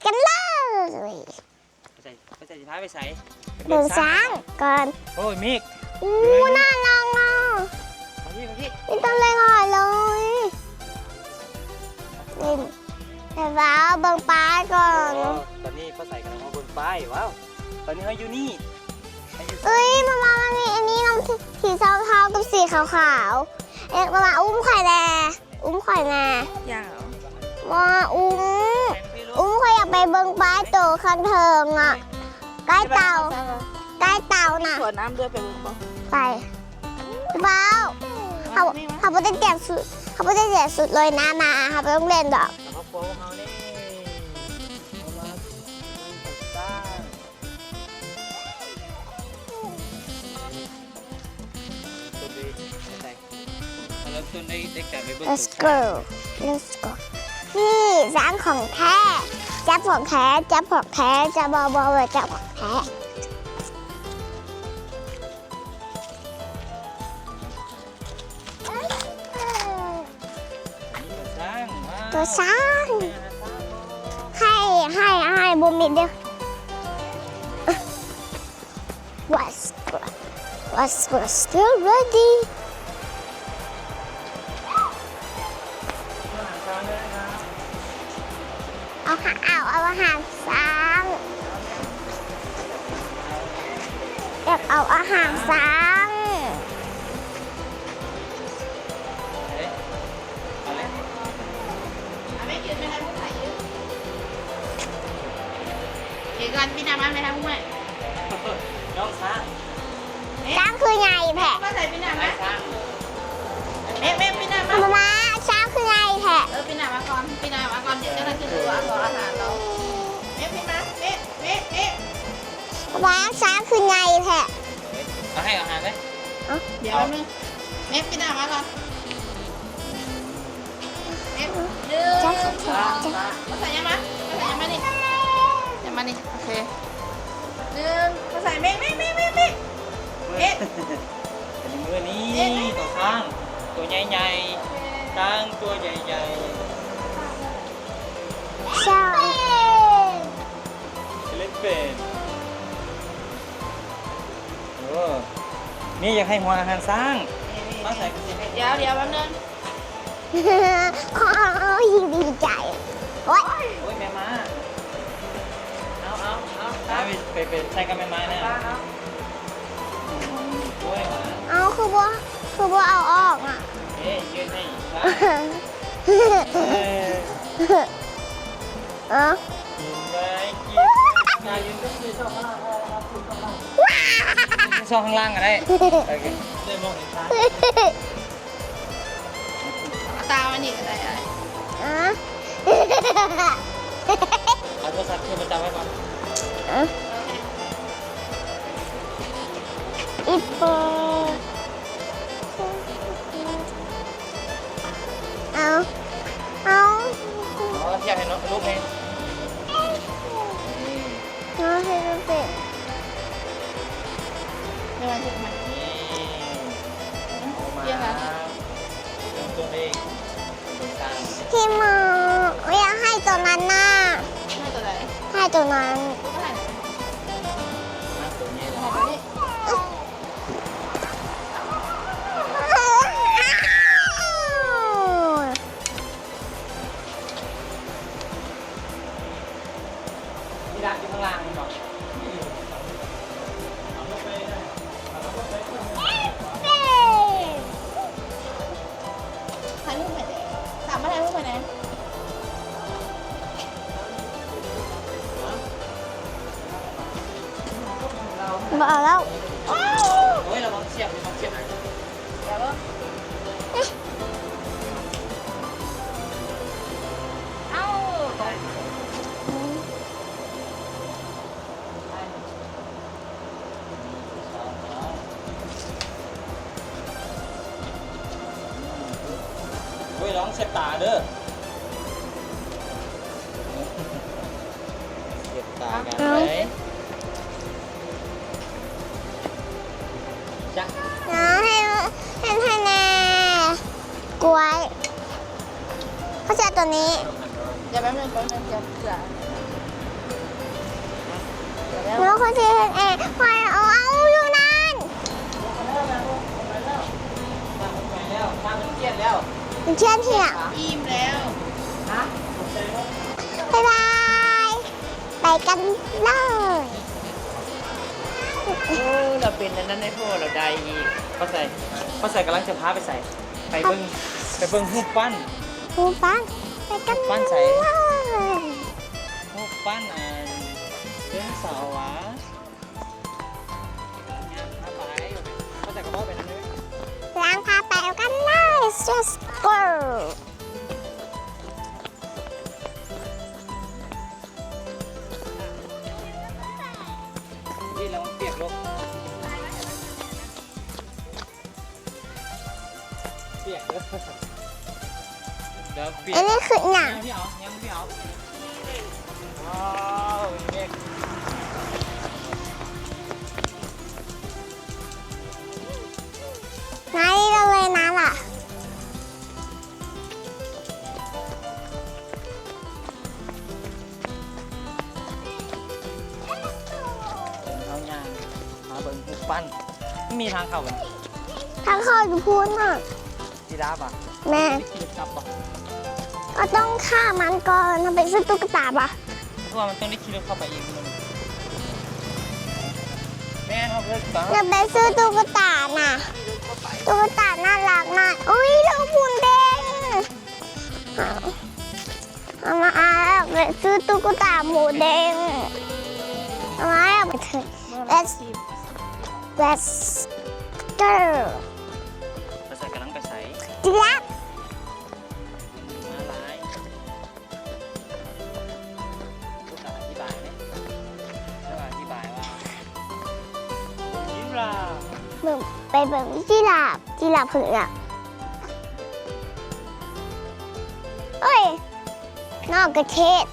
ກັນເລີຍ. ໄປໃສ ໄປໃສ ຊິພາໄປໃສ? ໄປເບິ່ງຊ້າງກ່ອນ. ໂອ້ຍ ເມກ ອູ້ ເບິ່ງຊ້າງ ໜ້າລັກເນາະ. ມາພີ້ ມາພີ້ ມີຕັ້ງຫຼາຍໆເລີຍ. ນີ້ ແຕ່ວ່າເບິ່ງປ້າຍກ່ອນ. ໂອ້ ຕອນນີ້ປ້າໃສກຳລັງມາເບິ່ງປ້າຍ. ວ້າວ ຕອນນີ້ເຮົາຢູ່ນີ້ ເຮົາຢູ່ ເອີຍ ມາ ມາ ມັນມີອັນນີ້ນຳ ສີເທົາໆກັບສີຂາວໆ. ເອ ມາ ມາ ອຸ້ມຂ້ອຍແດ່. ອຸ້ມຂ້ອຍແດ່. ຢາກ ມາອຸ້ມ ອຸ້ມ ຂ້ອຍຢາກໄປເບິ່ງປ້າໂຕຂ້າງເທິງອະ. ໃກ້ເຕົາ ໃກ້ເຕົານະ. ຂໍນ້ຳດ້ວຍ ໄປເບິ່ງບໍ່? ໄປ. ເບົາ ເຮົາ ເຮົາບໍ່ໄດ້ກຽມຊຸດ ເຮົາບໍ່ໄດ້ກຽມຊຸດເລີຍນະ. ມາ ເຮົາໄປໂຮງຮຽນດອກ. ຄອບຄົວຂອງເຮົານີ້ ເຮົາມາສ້າງ ເລີ່ມຕົ້ນດ້ວຍ ເລີ່ມຕົ້ນດ້ວຍ ດ້ວຍການໄປເບິ່ງ Let's go Let's go ນີ້ຊ້າງຂອງແທ້. ຈັບຂອງແທ້ ຈັບຂອງແທ້ ຈັບບໍ່ ບໍ່ ບໍ່ ຈັບຂອງແທ້. ໂຕຊ້າງ ໂຕຊ້າງ ໃຫ້ ໃຫ້ ໃຫ້ ບໍ່ມີເດີ້. Let's go Let's go Still ready. ເອົາ ເອົາ ເອົາອາຫານຊ້າງ ຢາກເອົາອາຫານຊ້າງ. ເອົາແມ່ຢືນໄປທາງຜູ້ໃຫຍ່ຢືນ ເອີ ກ່ອນ ປີນໜ້າມາ ໄປທາງຜູ້ໃຫຍ່ ນ້ອງຊ້າງ. ຊ້າງຄືໃຫຍ່ແທ້? ມາໃສ່ ປີນໜ້າມາ ເມກ ເມກ ປີນໜ້າມາ ມາ ມາ ຊ້າງຄືໃຫຍ່ແທ້? ເອີ ປີນໜ້າມາກ່ອນ ປີນໜ້າມາກ່ອນ ດຽວເຈົ້າໜ້າຈະຮູ້ວ່າເຂົາອາຫານເຮົາ. ເມກ ປີນມາ ເມກ ເມກ ເມກ ມາ ຊ້າງຄືໃຫຍ່ແທ້? ເອົາໃຫ້ອາຫານເລີຍ. ເອົ້າ ດຽວແປັບໜຶ່ງ ເມກ ປີນໜ້າມາກ່ອນ. ເມກ ໜຶ່ງ ສອງ ສາມ ມາໃສ່ ມາໃສ່ ມານີ້ ມານີ້ ໂອເຄ ໜຶ່ງ ມາໃສ່ ເມກ ເມກ ເມກ ເມກ ເມກ ເມກ ອັນນີ້ ມື້ນີ້ ເມກ ໂຕຊ້າງ ໂຕໃຫຍ່ໆ ໂອເຄ ຊ້າງຕົວໃຫຍ່ໆ ຊ້າງ ເອເລຟເຟນ. ໂອ້ ນີ້ຢາກໃຫ້ຫົວອາຫານຊ້າງ ມາໃສ່ ດຽວ ດຽວ ແປັບໜຶ່ງ ຂໍອີກດີໃຈ. ໂອ້ຍ ໂອ້ຍ ແມ່ມ້າ ເອົາ ເອົາ ເອົາ ໄປ ໄປ ໄປໃສ່ກັບແມ່ມ້າແນ່. ໂອ້ຍ ເອົາ ຄືບໍ່ ຄືບໍ່ເອົາອອກອະ? ເອີ ຢືນໃຫ້ອີກ ເອີ ເອົາ ກິນໄດ້ ກິນໄດ້ ຢູ່ ຢູ່ຊ່ອງຂ້າງລ່າງກໍໄດ້ ຊ່ອງຂ້າງລ່າງກໍໄດ້. ໂອເຄ ໄດ້ມອງເຫັນຊ້າງ ເອົາຕາມານີ້ກໍໄດ້ ອະ ເອົາໂທລະສັບຂຶ້ນມາຈັບໄວ້ກ່ອນ. ອີ່ໂປ ເອົາ ເອົາ ເອົາ ທຽບໃຫ້ລູກແນ່. ເອົາໃຫ້ລູກເປັນ ນີ້ ເອົາມາ ເປັນຫຍັງ ເປັນຕົວເອງ ເປັນຕົວສ້າງ. ພີ່ໝໍ ຢາກໃຫ້ຕົວນັ້ນນະ ໃຫ້ຕົວໃດ? ໃຫ້ຕົວນັ້ນ ໃຫ້ຕົວນີ້ ໃຫ້ຕົວນີ້. ທີ່ລັກຢູ່ຂ້າງລ່າງນີ້ບໍ? ຖ່າຍຮູບໃຫ້ແດ່ ສາມາດຖ່າຍຮູບໃຫ້ແດ່. ບໍ່ເອົາແລ້ວ ໂອ້ຍ ລະວັງສຽບ ລະວັງສຽບ. ເອົ້າ ໂອ້ຍ ລະວັງສຽບຕາເດີ້. ເກັບຕາກັນໄດ້. ເອົາໃຫ້ ໃຫ້ ໃຫ້ແນ່ ກ້ວຍ ເຂົາຊິເອົາຕົວນີ້. ດຽວແປັບໜຶ່ງ ແປັບໜຶ່ງ ດຽວເກືອ. ນ້ອງຄົນທີ່ເຮັດເອງ ຂ້ອຍເອົາຢູ່ນັ້ນ ທຽນເຫຍ ອີ່ມແລ້ວ ບາຍບາຍ ໄປກັນເລີຍ. ໂອ້ ລາວເປັນອັນນັ້ນໃຫ້ພໍ່ລາວໄດ້ອີກ. ປ້າໄຊ ປ້າໄຊກຳລັງຈະພາໄປໃສ? ໄປເບິ່ງ ໄປເບິ່ງຮູບປັ້ນ ຮູບປັ້ນ ໄປກັນເລີຍ. ຮູບປັ້ນໃສ? ຮູບປັ້ນອັນໄດໂນເສົາຫວາ? ຍ່າງພາໄປ ປ້າໄຊກະເວົ້າໄປນຳເດີ. ຍ່າງພາໄປກັນເລີຍ let's go. ນີ້ລະວັງປຽກລູກ ປຽກເດີ ດຽວປຽກ. ອັນນີ້ຄືຫຍັງ? ຍັງບໍ່ເອົາ ຍັງບໍ່ເອົາ. ວ້າວ ເດັກ ມານີ້ເລີຍນະລະ. ເຮົາຍ່າງມາເບິ່ງຮູບປັ້ນ ມີທາງເຂົ້າບໍ່? ທາງເຂົ້າຢູ່ພຸ້ນນະ. ຈີຣາຟຫວາ? ແມ່ນ. ຂີ່ລົດກັບບໍ່? ກໍຕ້ອງຂ້າມມັນກ່ອນ. ເຮົາໄປຊື້ຕຸກກະຕາບໍ່? ເພາະວ່າມັນຕ້ອງໄດ້ຂີ່ລົດເຂົ້າໄປອີກ. ແມ່ນ ເຮົາໄປຊື້ຕຸກກະຕາ. ຢາກໄປຊື້ຕຸກກະຕານະ ຕຸກກະຕາໜ້າລັກນະ. ອຸ້ຍ ລູກໝູເດ້ງ. ອາມາ ອາໄປຊື້ຕຸກກະຕາໝູເດ້ງ. ອາມາ ອາໄປເທີ let's let's go. ໄປໃສ? ກຳລັງໄປໃສ? ຈີຣາຟ ມາຫຼາຍ. ລູກກະອະທິບາຍເດ້ ລູກກະອະທິບາຍວ່າ ຈີຣາຟ ເບິ່ງ ໄປເບິ່ງຈີຣາຟ. ຈີຣາຟເພິ່ນອະ ໂອ້ຍ ນອກກະເທດ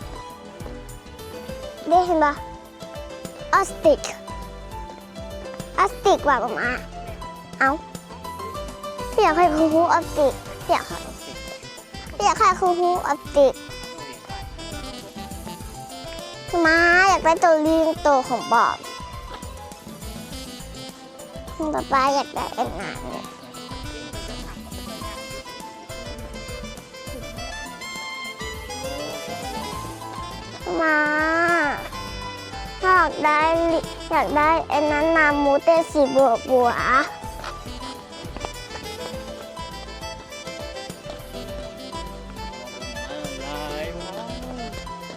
ເດ້ ເຫັນບໍ່? ອອສຕິກ ອອສຕິກວ່າ ມາ ເອົ້າ ຢາກໃຫ້ຄູຮູ້ອອສຕິກ ຢາກໃຫ້ ຢາກໃຫ້ຄູຮູ້ອອສຕິກ. ມາ ຢາກໄດ້ໂຕລີ້ງໂຕຂອງບອບ. ປ້າປ້າຢາກໄດ້ອັນນັ້ນ. ມາ ຢາກໄດ້ ຢາກໄດ້ອັນນັ້ນນະ ໝູເຕັ້ນສີບົວໆ.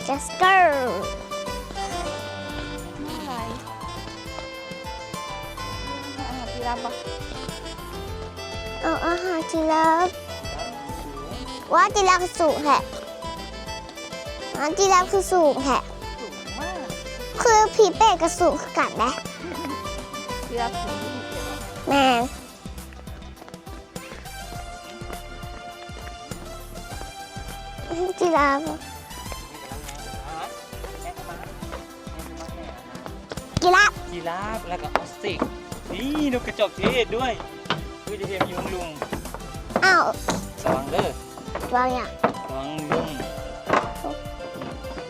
ແຈັດສະກີ ມາຫຼາຍ. ອາຫານຈີຣາຟບໍ່? ເອົາອາຫານຈີຣາຟ. ວ້າ ຈີຣາຟຄືສູງແທ້. ອາ ຈີຣາຟຄືສູງແທ້. ສູງມາກ. ຄືຜີເປກກໍສູງຄືກັນເດ້. ຈີຣາຟສູງກວ່າຜີເປກ. ແມ່ນ. ຈີຣາຟ ຈີຣາຟ ຈີຣາຟ ແລ້ວກໍອອສຕິກ. ນີ້ນົກກະຈອກເທດດ້ວຍ. ຄືຈະເຫັນຍຸງລຸງ. ອ້າວ ລະວັງເດີ. ລະວັງຫຍັງ? ລະວັງຍຸງ.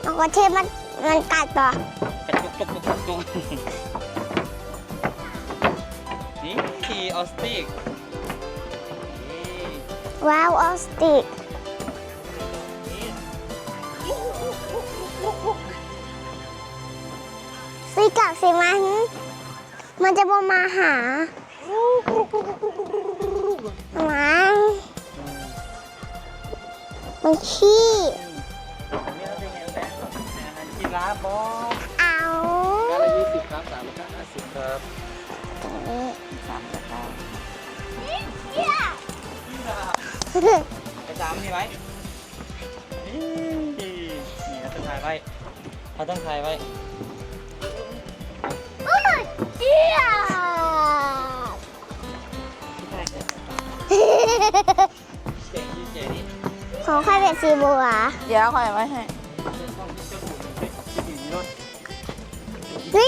ເອົາ ປະເທດມັນ ມັນກັດບໍ່? ກະຕຸກຕຸກຕຸກຕຸກຕຸກ. ນີ້ ອອສຕິກ. ນີ້ ວ້າວ ອອສຕິກ. ຊິກັບຊິມາ ມັນຈະບໍ່ມາຫາ. ມາ ມັນຂີ້. ອືມ ອັນນີ້ເຮົາຈະເຮັດແບບອາຫານກິນລາບບໍ່? ເອົາ. ກາລະຍີ່ສິບ ສາມ ສາມ ຫ້າສິບ ຄັບ. ຕົວນີ້ ສາມ ສາມ ໄປ ສາມ ນີ້ໄວ້. ນີ້ ນີ້ ເຮົາຕ້ອງຖ່າຍໄວ້ ເຮົາຕ້ອງຖ່າຍໄວ້. ຂອງຂ້ອຍເປັນສີບົວ. ດຽວຂ້ອຍເອົາໄວ້ໃຫ້. ເຮີ້ຍ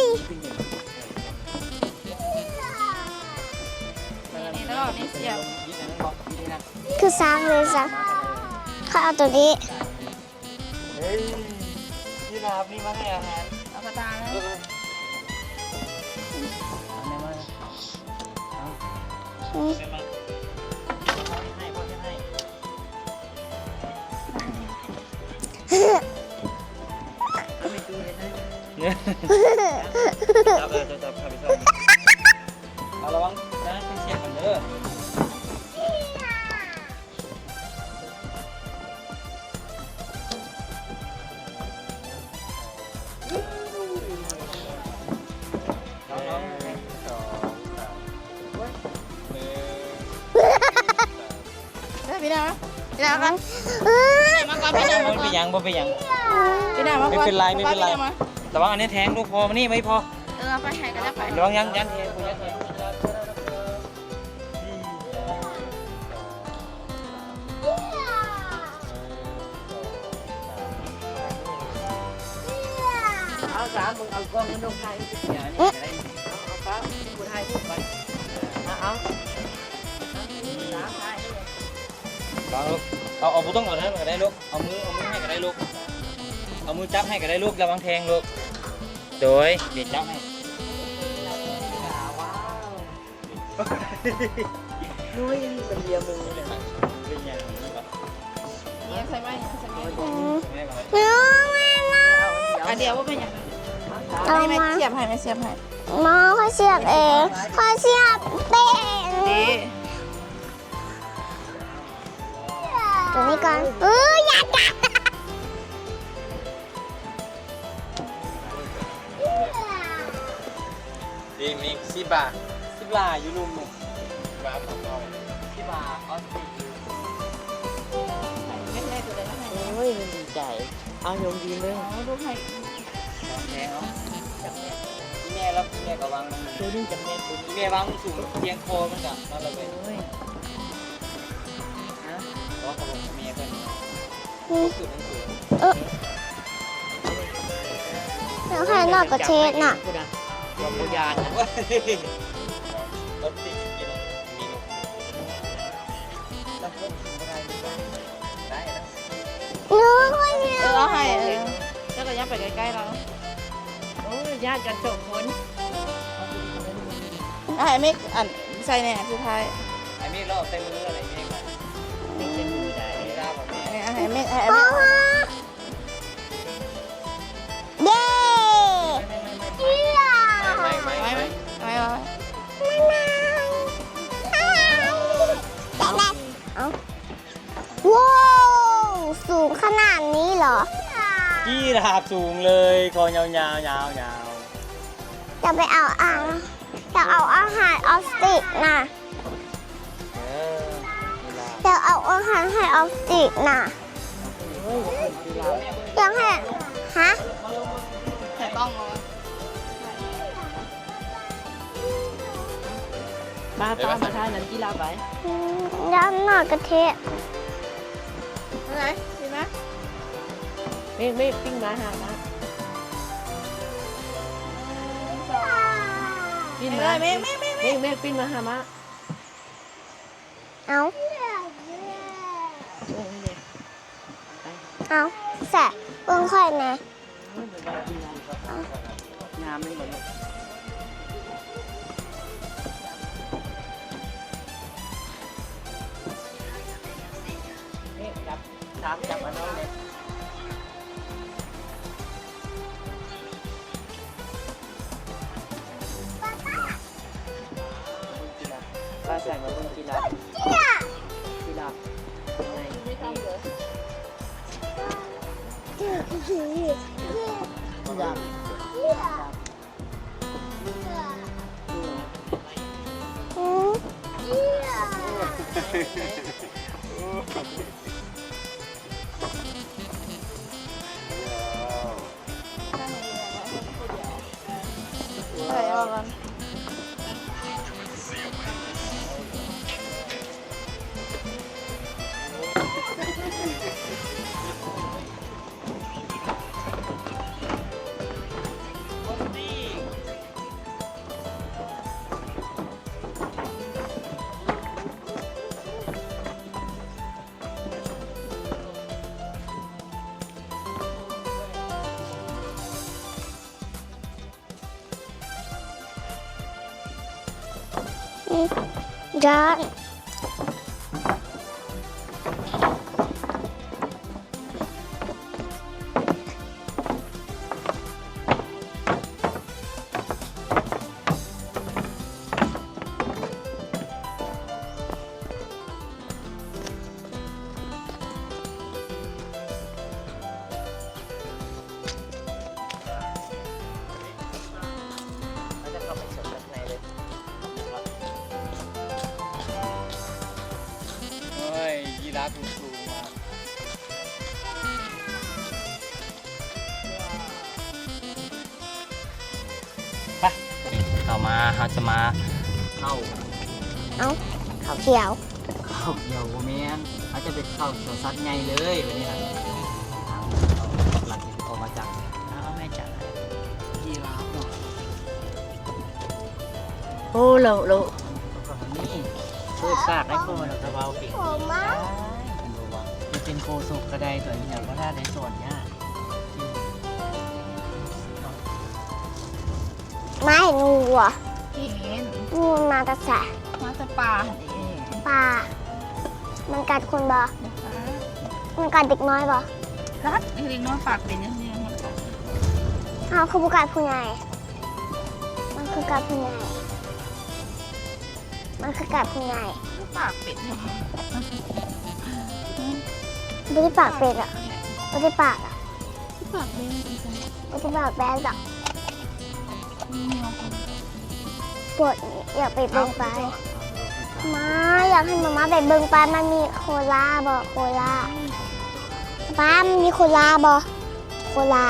ນີ້ ນີ້ ນີ້ ຄືຊ້າງເລີຍຊ້າງ. ຂ້ອຍເອົາໂຕນີ້. ເຮີ້ຍ ຢີຣາຟນີ້ມາໃຫ້ອາຫານ. ເອົາກະຕ່າຍ. ເອີ ເອີ ເອົາແມ່ມາ ເອົາ ອືມ ແມ່ມາ ໃຫ້ ພໍ່ເຮັດໃຫ້ ເອົາແມ່ຕູ້ເຮັດໃຫ້ ຈັບເດີ ຈັບ ຈັບ ເອົາ ລະວັງນະ ໄປສຽບກັນເດີ. ເດີ ພີ່ນ້ອງ ພີ່ນ້ອງ ມາກ່ອນ ພີ່ນ້ອງ ບໍ່ເປັນຫຍັງ ບໍ່ເປັນຫຍັງ ພີ່ນ້ອງ ມາກ່ອນ ບໍ່ເປັນໄລ ບໍ່ເປັນໄລ ລະວັງອັນນີ້ແທງລູກ ພໍ່ມານີ້ ມານີ້ພໍ່ ເອີ ເອົາໄປໃຫ້ກໍໄດ້ໄປ ລະວັງ ຢ້ານ ຢ້ານແທງ ເອົາສາມ ມຶງເອົາກ້ອງມາລົງຖ່າຍ ເອີ ເອົາ ເອົາປ້າ ຜູ້ຖ່າຍຮູບໄປ ເອົາ ເອົາ ສາມ ຖ່າຍ ເອົາ ເອົາ ບໍ່ຕ້ອງເອົານັ້ນກໍໄດ້ລູກ ເອົາມື ເອົາມືໃຫ້ກໍໄດ້ລູກ ເອົາມືຈັບໃຫ້ກໍໄດ້ລູກ ລະວັງແທງລູກ ໂດຍ ເດ ຈັບໃຫ້ ວ້າວ. ນ້ອຍມັນເລີຍມືເລີຍ ເປັນຫຍັງ ເອີ ໃສ່ໄວ້ ໃສ່ໄວ້ ອືມ ອັນດຽວບໍ່ເປັນຫຍັງ ເອົາມາ ອັນນີ້ແມ່ສຽບໃຫ້ ແມ່ສຽບໃຫ້ ມາ ຂ້ອຍສຽບເອງ ຂ້ອຍສຽບເປັນ ນີ້ ຕົວນີ້ກ່ອນ ເອີ ຢ່າຈັບ ເດ ເມກ ຊິບາ ຊິບາ ຢູ່ລຸ່ມ ຊິບາ ຂອງເຮົາ ຊິບາ ອອສເຕຣເລຍ ໂອ້ຍ ມັນດີໃຈ ເອົາ ຍົງດີເບິ່ງ ເອົາລູກໃຫ້ ແມ່ເອົາ ແມ່ລະ ແມ່ກໍວາງ ໂຕນີ້ຈະແມ່ນ ແມ່ວາງສູງ ທຽງຄໍມັນກໍ ນັ້ນລະເວີຍ ໂອ້ຍ ຮະ ເອົາ ຂອງແມ່ເພິ່ນ ອືມ ເອີ ແລ້ວໃຫ້ນອກປະເທດນະ ວ່າບໍ່ຢ້ານນະ ເອີ ເອົາໃຫ້ ເອີ ເຈົ້າກໍຢ່າໄປໃກ້ໆລາວ ໂອ້ຍ ຢ້ານກັນສອງຄົນ ເອົາໃຫ້ເມກ ອັນ ໃສ່ແດ່ ອັນສຸດທ້າຍ ໃຫ້ເມກລອກໃສ່ມື ໃຫ້ເມກ ເມກໃສ່ມືໄດ້ ເອີ ໃຫ້ເມກ ໃຫ້ເມກ ເຢ້ ໄປ ໄປ ໄປ ໄປ ໄປ ເອົ້າ ວ້າວ ສູງຂະໜາດນີ້ເຫລອ? ຈີຣາຟສູງເລີຍ ຄໍຍາວໆ ຍາວໆ ຈະໄປເອົາອາ ຈະເອົາອາຫານອອສຕິກນະ ເອີ ຈະເອົາອາຫານໃຫ້ອອສຕິກນະ ຢາກໃຫ້ ຮະ ໃຫ້ກ້ອງເອົາ ໄປ ໄປ ໄປ ໄປ ຖ່າຍນັ້ນກິລາໄປ ອືມ ຢ້ານໜ້າກະເທະ ເອົາໄປ ກິນມາ ເມກ ເມກ ປີ້ງມາຫາມາ ປີ້ງມາ ເມກ ເມກ ເມກ ເມກ ເມກ ປີ້ງມາຫາມາ ເອົາ ເອົາ ແຊະ ເບິ່ງຂ້ອຍແດ່ ງາມແມ່ນບໍ່ລູກ? ນີ້ຈັບ ສາມ ຈັບອັນນັ້ນເລີຍ. ປ້າໃສ່ມາເບິ່ງຈີຣາຟ ຈີຣາຟ ຈີຣາຟ ໃສ່ອອກກ່ອນ. ເ ຢ້ານ. ໂອ້ຍ ຢີຣາຟສູງໆ ໄປ ຕໍ່ມາເຮົາຈະມາເຂົ້າ ເອົ້າ ເຂົ້າຂຽວ ເຂົ້າຂຽວບໍ່ແມ່ນ ເຮົາຈະໄປເຂົ້າສວນສັດໃຫຍ່ເລີຍ ບາດນີ້ນະ ທາງເຮົາກຳລັງຊິອອກມາຈາກ ເອົາແມ່ນຈັກ ຢີຣາຟເນາະ ໂອ້ ໂລ ໂລ ນີ້ ເປີດປາກໃຫ້ໂຄ ແລ້ວກະເວົ້າເກັ່ງ ໂອມາ ໄດ້ ເປັນໂຄສົກກະໄດ້ ຕົວນີ້ນະ ບໍ່ຖ້າໄດ້ສອນຍາກ. ມາເຫັນງູບໍ່? ເຫັນ. ງູມັນມາແຕ່ໃສ? ມາແຕ່ປ່າຫັ້ນເອງ. ປ່າ. ມັນກັດຄົນບໍ່? ບໍ່ກັດ. ມັນກັດເດັກນ້ອຍບໍ່? ກັດ. ເດັກນ້ອຍປາກເປັນຈັ່ງຊີ້ ມັນກັດ. ອ້າວ ຄືບໍ່ກັດຜູ້ໃຫຍ່? ມັນຄືກັດຜູ້ໃຫຍ່. ມັນຄືກັດຜູ້ໃຫຍ່ ປາກເປັນຫຍັງ? ບໍ່ໄດ້ປາກເປັນອະ ບໍ່ໄດ້ປາກອະ ປາກແບນອີກ ບໍ່ໄດ້ປາກແບນດອກ. ປວດ ຢາກໄປເບິ່ງປາ. ມາ ຢາກໃຫ້ມາມ່າໄປເບິ່ງປາ ມັນມີໂຄລາບໍ່? ໂຄລາ ປາ ມັນມີໂຄລາບໍ່? ໂຄລາ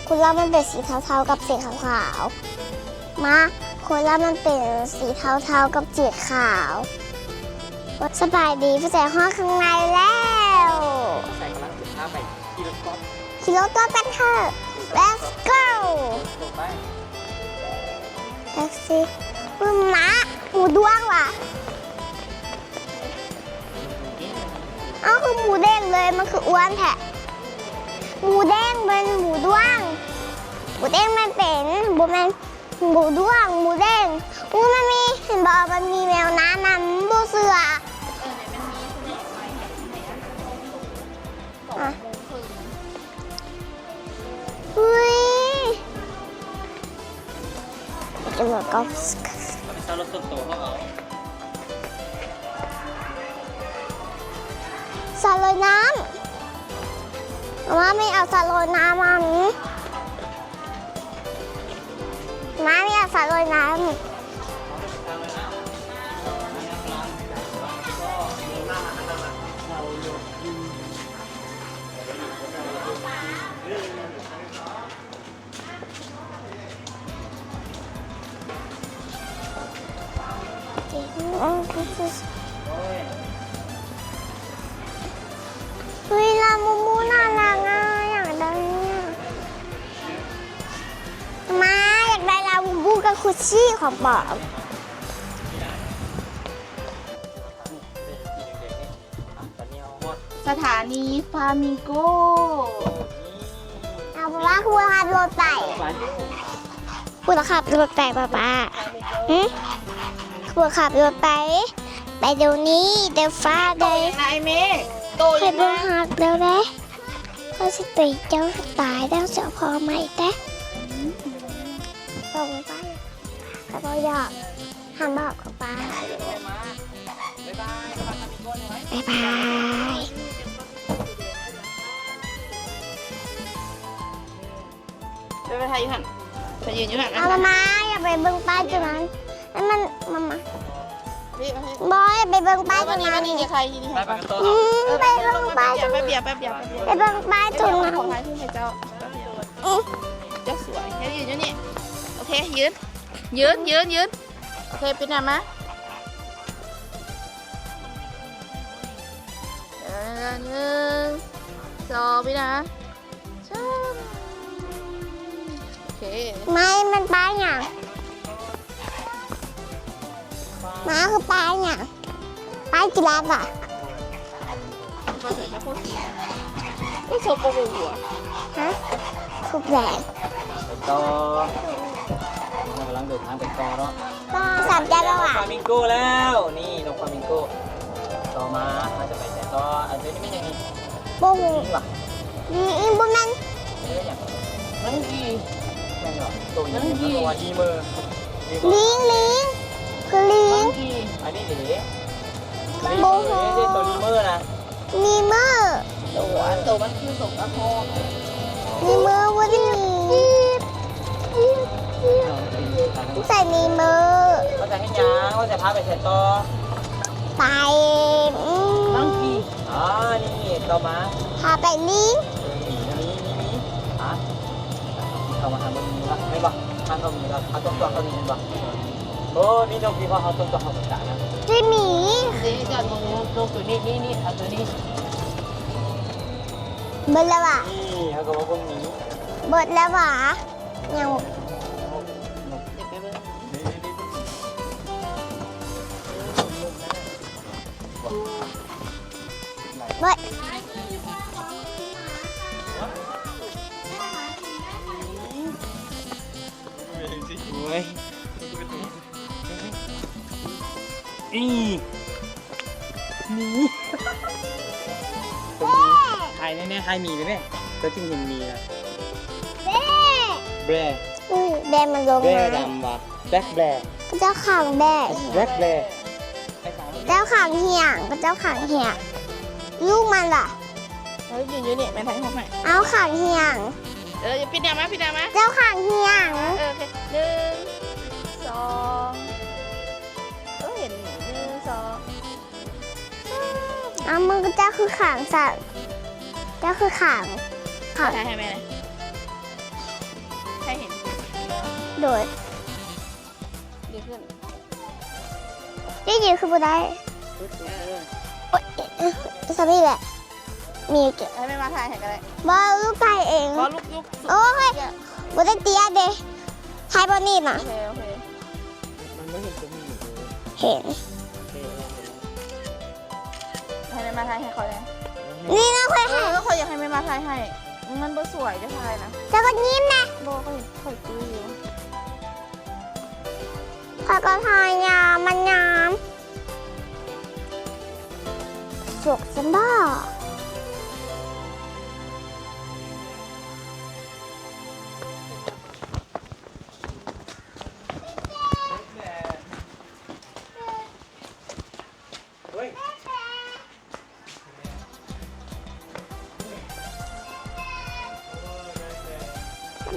ໂຄລາມັນເປັນສີເທົາໆກັບສີຂາວໆ. ມາ ໂຄລາມັນເປັນສີເທົາໆກັບສີຂາວ. ສະບາຍດີ ຜູ້ໃຫຍ່ຮອດຂ້າງໃນແລ້ວ. ຜູ້ໃຫຍ່ກຳລັງຊິພາໄປຂີ່ລົດກອບ ຂີ່ລົດກອບກັນເທີ. Let's go. ແທັກຊີ. ປຶ້ມ ມາ ໝູດ້ວງຫວາ? ເອົ້າ ຄືໝູເດ້ງເລີຍ ມັນຄືອ້ວນແທ້. ໝູເດ້ງເປັນໝູດ້ວງ. ໝູເດ້ງມັນເປັນ ບໍ່ແມ່ນໝູດ້ວງ ໝູເດ້ງ. ອູ້ ມັນມີ ເຫັນບໍ່ ມັນມີແມວນ້ຳນຳ ບໍ່ເຊື່ອ. ອະ ອຸ້ຍ ຈະບອກກໍ ເອົາໄປເຊົ່າລົດສ່ວນໂຕເຮົາເອົາ. ສະລອຍນ້ຳ ມາມີເອົາສະລອຍນ້ຳມາມີ. ມາມີເອົາສະລອຍນ້ຳ. ເຮີ້ຍ ລາບູບູໜ້າລັກອະ ຢາກໄດ້ອະ. ມາ ຢາກໄດ້ລາບູບູກັບຄຸດຊີ້ຂອງປອມ. ສະຖານີຟາມິງໂກ. ເອົາ ເພາະວ່າຄູຂັບລົດໄປ ຄູຂັບລົດໄປປ້າປ້າ. ຫຶ? ຄູຂັບລົດໄປ ໄປດຽວນີ້ເດີຟ້າເດີ. ໂຕຫຍັງນະໄອ້ເມ? ໂຕຫຍັງນະ? ຂ້ອຍບໍ່ຮັກແລ້ວເດ້. ຂ້ອຍຊິຕີເຈົ້າໃຫ້ຕາຍແລ້ວ ຊິເອົາພໍ່ໃໝ່ແຕ່. ຕອນໄປ ຂ້ອຍບໍ່ຢາກ. ຫ້າມບອກເຂົາໄປ. ບາຍບາຍ. ບາຍບາຍ. ໄປໄປຖ່າຍຢູ່ຫັ້ນ ໄປຢືນຢູ່ຫັ້ນ. ເອົາ ມາ ຢ່າໄປເບິ່ງປ້າຍຕົວນັ້ນ. ໃຫ້ມັນ ມາ ມາ. ນີ້ ມານີ້. ບໍ່ ຢ່າໄປເບິ່ງປ້າຍຕົວນັ້ນ. ມານີ້ ມານີ້ ຈະຖ່າຍທີ່ນີ້ໃຫ້ກ່ອນ. ອືມ ໄປເບິ່ງປ້າຍຕົວນັ້ນ. ແປັບດຽວ ແປັບດຽວ ແປັບດຽວ. ໄປເບິ່ງປ້າຍຕົວນັ້ນ. ຂໍຖ່າຍຮູບໃຫ້ເຈົ້າ. ອືມ ເຈົ້າສວຍ. ໃຫ້ຢືນຢູ່ນີ້. ໂອເຄ ຢືນ ຢືນ ຢືນ ຢືນ. ໂອເຄ ປິດໜ້າມາ. ເອີ ໜຶ່ງ ສອງ ປິດໜ້າມາ. ໂອເຄ ໄມ້ມັນປ້າຍຫຍັງ? ມ້າຄືປ້າຍຫຍັງ? ປ້າຍຈີຣາຟຫວາ? ອຸ້ຍ ສົກປົກຫົວ. ຮະ? ທຸບແດງ. ໄປຕໍ່ ກຳລັງເດີນທາງໄປຕໍ່ເນາະ. ສາມຈານແລ້ວຫວາ? ຟາມິງໂກແລ້ວ ນີ້ນົກຟາມິງໂກ. ຕໍ່ມາເຮົາຈະໄປໃສຕໍ່? ອັນນີ້ແມ່ນຫຍັງນີ້? ບໍ່ຮູ້. ນີ້ຫວາ? ນີ້ອີກບໍ່ແມ່ນ. ເອີ ຫຍັງ? ມັນກີ. ແມ່ນຫວາ? ໂຕນີ້ມັນວ່າລີເມີ. ລີງ ລີງ ຄືລີງ. ອັນນີ້ເດ? ບໍ່ຮູ້. ໂຕລີເມີນະ. ມີເມີ ໂຕ ອັນໂຕມັນຄືສົກກະໂພກ. ມີເມີບໍ່ໄດ້ມີ ໃສ່ມີເມີ. ວ່າຈະເຮັດຫຍັງ? ວ່າຈະພາໄປໃສຕໍ່? ໄປ ອືມ ມັງກີ. ອໍ ນີ້ ຕໍ່ມາ ພາໄປລີງ. ເອີ ມີ ມີ ມີ ມີ ຮະ? ເຂົ້າມາຫາເບິ່ງມີລະ ແມ່ນບໍ່? ທາງເຂົ້າມີລະ ເຮົາຕ້ອງຈອດເຂົ້ານີ້ແມ່ນບໍ່? ໂອ້ ມີນົກທີ່ວ່າເຮົາຕ້ອງຈອດເຂົ້າໄປຕານະ ຊິມີ. ນີ້ຈອດເບິ່ງນົກ ນົກໂຕນີ້ ນີ້ ນີ້ ເອົາໂຕນີ້. ເບິດແລ້ວຫວາ? ນີ້ ເຮົາກໍມາເບິ່ງນີ້ ເບິດແລ້ວຫວາ? ຍັງ ເກັບໄປເບິ່ງ. ເບິດ. ໂອ້ຍ ອີ່ ໝີ ຖ່າຍແນ່ໆ ຖ່າຍໝີໄດ້ແມ່. ຕົວຈິງເຫັນໝີນະ ແບ ແບ ອືມ ແບມັນລົງມາ ແບດຳຫວາ? ແບ ແບ ເຂົາເຈົ້າຂັງແບ ແບ ແບ ເຈົ້າຂັງຫຍັງ? ເຂົາເຈົ້າຂັງຫຍັງ? ລູກມັນລະ? ເອີ ຢືນຢູ່ນີ້ ແມ່ຖ່າຍຮູບໃຫ້. ເອົາ ຂັງຫຍັງ? ເອີ ປິດໜ້າມາ ປິດໜ້າມາ. ເຈົ້າຂັງຫຍັງ? ເອີ ໂອເຄ ໜຶ່ງ ສອງ ເອີ ເຫັນ ໜຶ່ງ ສອງ ເອົາ ມຶງເຈົ້າຄືຂັງຊັ້ນ? ເຈົ້າຄືຂັງ ຂັງ ຖ່າຍໃຫ້ແມ່ ໃຫ້ເຫັນ. ໂດຍ. ດີຂຶ້ນ ດີໆ ຄືບໍ່ໄດ້. ເອີ ໂອ້ຍ ຊຳນີ້ແຫຼະ ມີເກັບ ໃຫ້ແມ່ມາຖ່າຍໃຫ້ກໍໄດ້. ບໍ່ ລູກຖ່າຍເອງ. ບໍ່ ລູກ ລູກ ໂອ້ຍ ບໍ່ໄດ້ເຕຍເດ້ ຖ່າຍບໍ່ນີ້ນະ. ໂອເຄ ໂອເຄ ມັນບໍ່ເຫັນຕົວໝີເດ້. ເຫັນ. ໂອເຄ ໃຫ້ແມ່ມາຖ່າຍໃຫ້ຂ້ອຍແດ່. ນີ້ນະ ຂ້ອຍ ເອີ ຂ້ອຍຢາກໃຫ້ແມ່ມາຖ່າຍໃຫ້. ມັນບໍ່ສວຍ ຈະຖ່າຍນະ. ເຈົ້າກໍຍິ້ມແດ່. ບໍ່ ຂ້ອຍ ຂ້ອຍຕຸ້ຍຢູ່. ຂ້ອຍກໍຖ່າຍຍາມ ມັນຍາມ ສຸກຊັ້ນບໍ?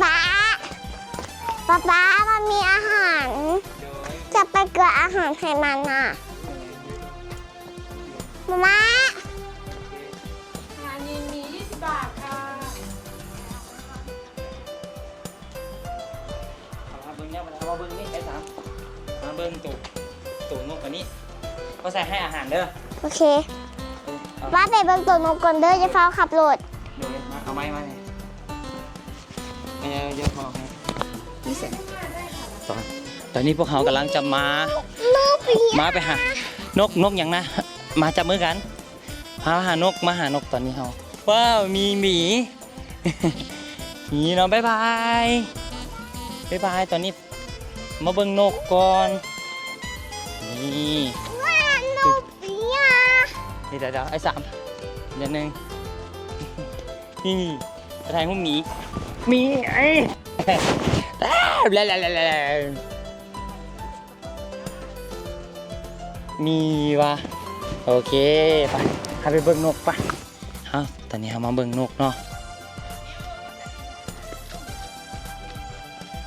ປ້າ ປ້າ ປ້າ ມັນມີອາຫານ ຈະໄປເກືອອາຫານໃຫ້ມັນນະ ມາມ່າ. ອາຫານນີ້ມີ ຍີ່ສິບບາດຄ່ະ. ເອົາມາເບິ່ງແນວ ເອົາມາເບິ່ງນີ້ ໄອ້ສາມ ມາເບິ່ງໂຕ ໂຕນົກອັນນີ້ ເຂົາໃສ່ໃຫ້ອາຫານເດີ. ໂອເຄ ເອີ ເອົາ ວ່າໄປເບິ່ງໂຕນົກກ່ອນເດີ ຢ່າຟ້າວຂັບລົດ. ໂດຍ ມາ ເອົາໄມ້ມານີ້ ເອີ ດຽວເອົາໃຫ້. ນີ້ໃສ່ ຕອນ ຕອນນີ້ພວກເຮົາກຳລັງຈະມາ ມາໄປຫານົກ ນົກຫຍັງນະ? ມາຈັບມືກັນ. ພາມາຫານົກ ມາຫານົກຕອນນີ້ເຮົາ. ວ້າວ ມີໝີ ໝີເນາະ. ບາຍບາຍ ບາຍບາຍ. ຕອນນີ້ມາເບິ່ງນົກກ່ອນ. ນີ້ ວ້າວ ນົກເປັນຫຍັງ? ນີ້ ດຽວໆ ໄອ້ສາມ ດຽວໜຶ່ງ. ນີ້ ຖ່າຍຮູບໝີ ໝີ ເອີຍ ແລະ ແລະ ແລະ ແລະ. ມີຫວາ? ໂອເຄ ໄປ ເຮົາໄປເບິ່ງນົກປະ. ເຮົາ ຕອນນີ້ເຮົາມາເບິ່ງນົກເນາະ.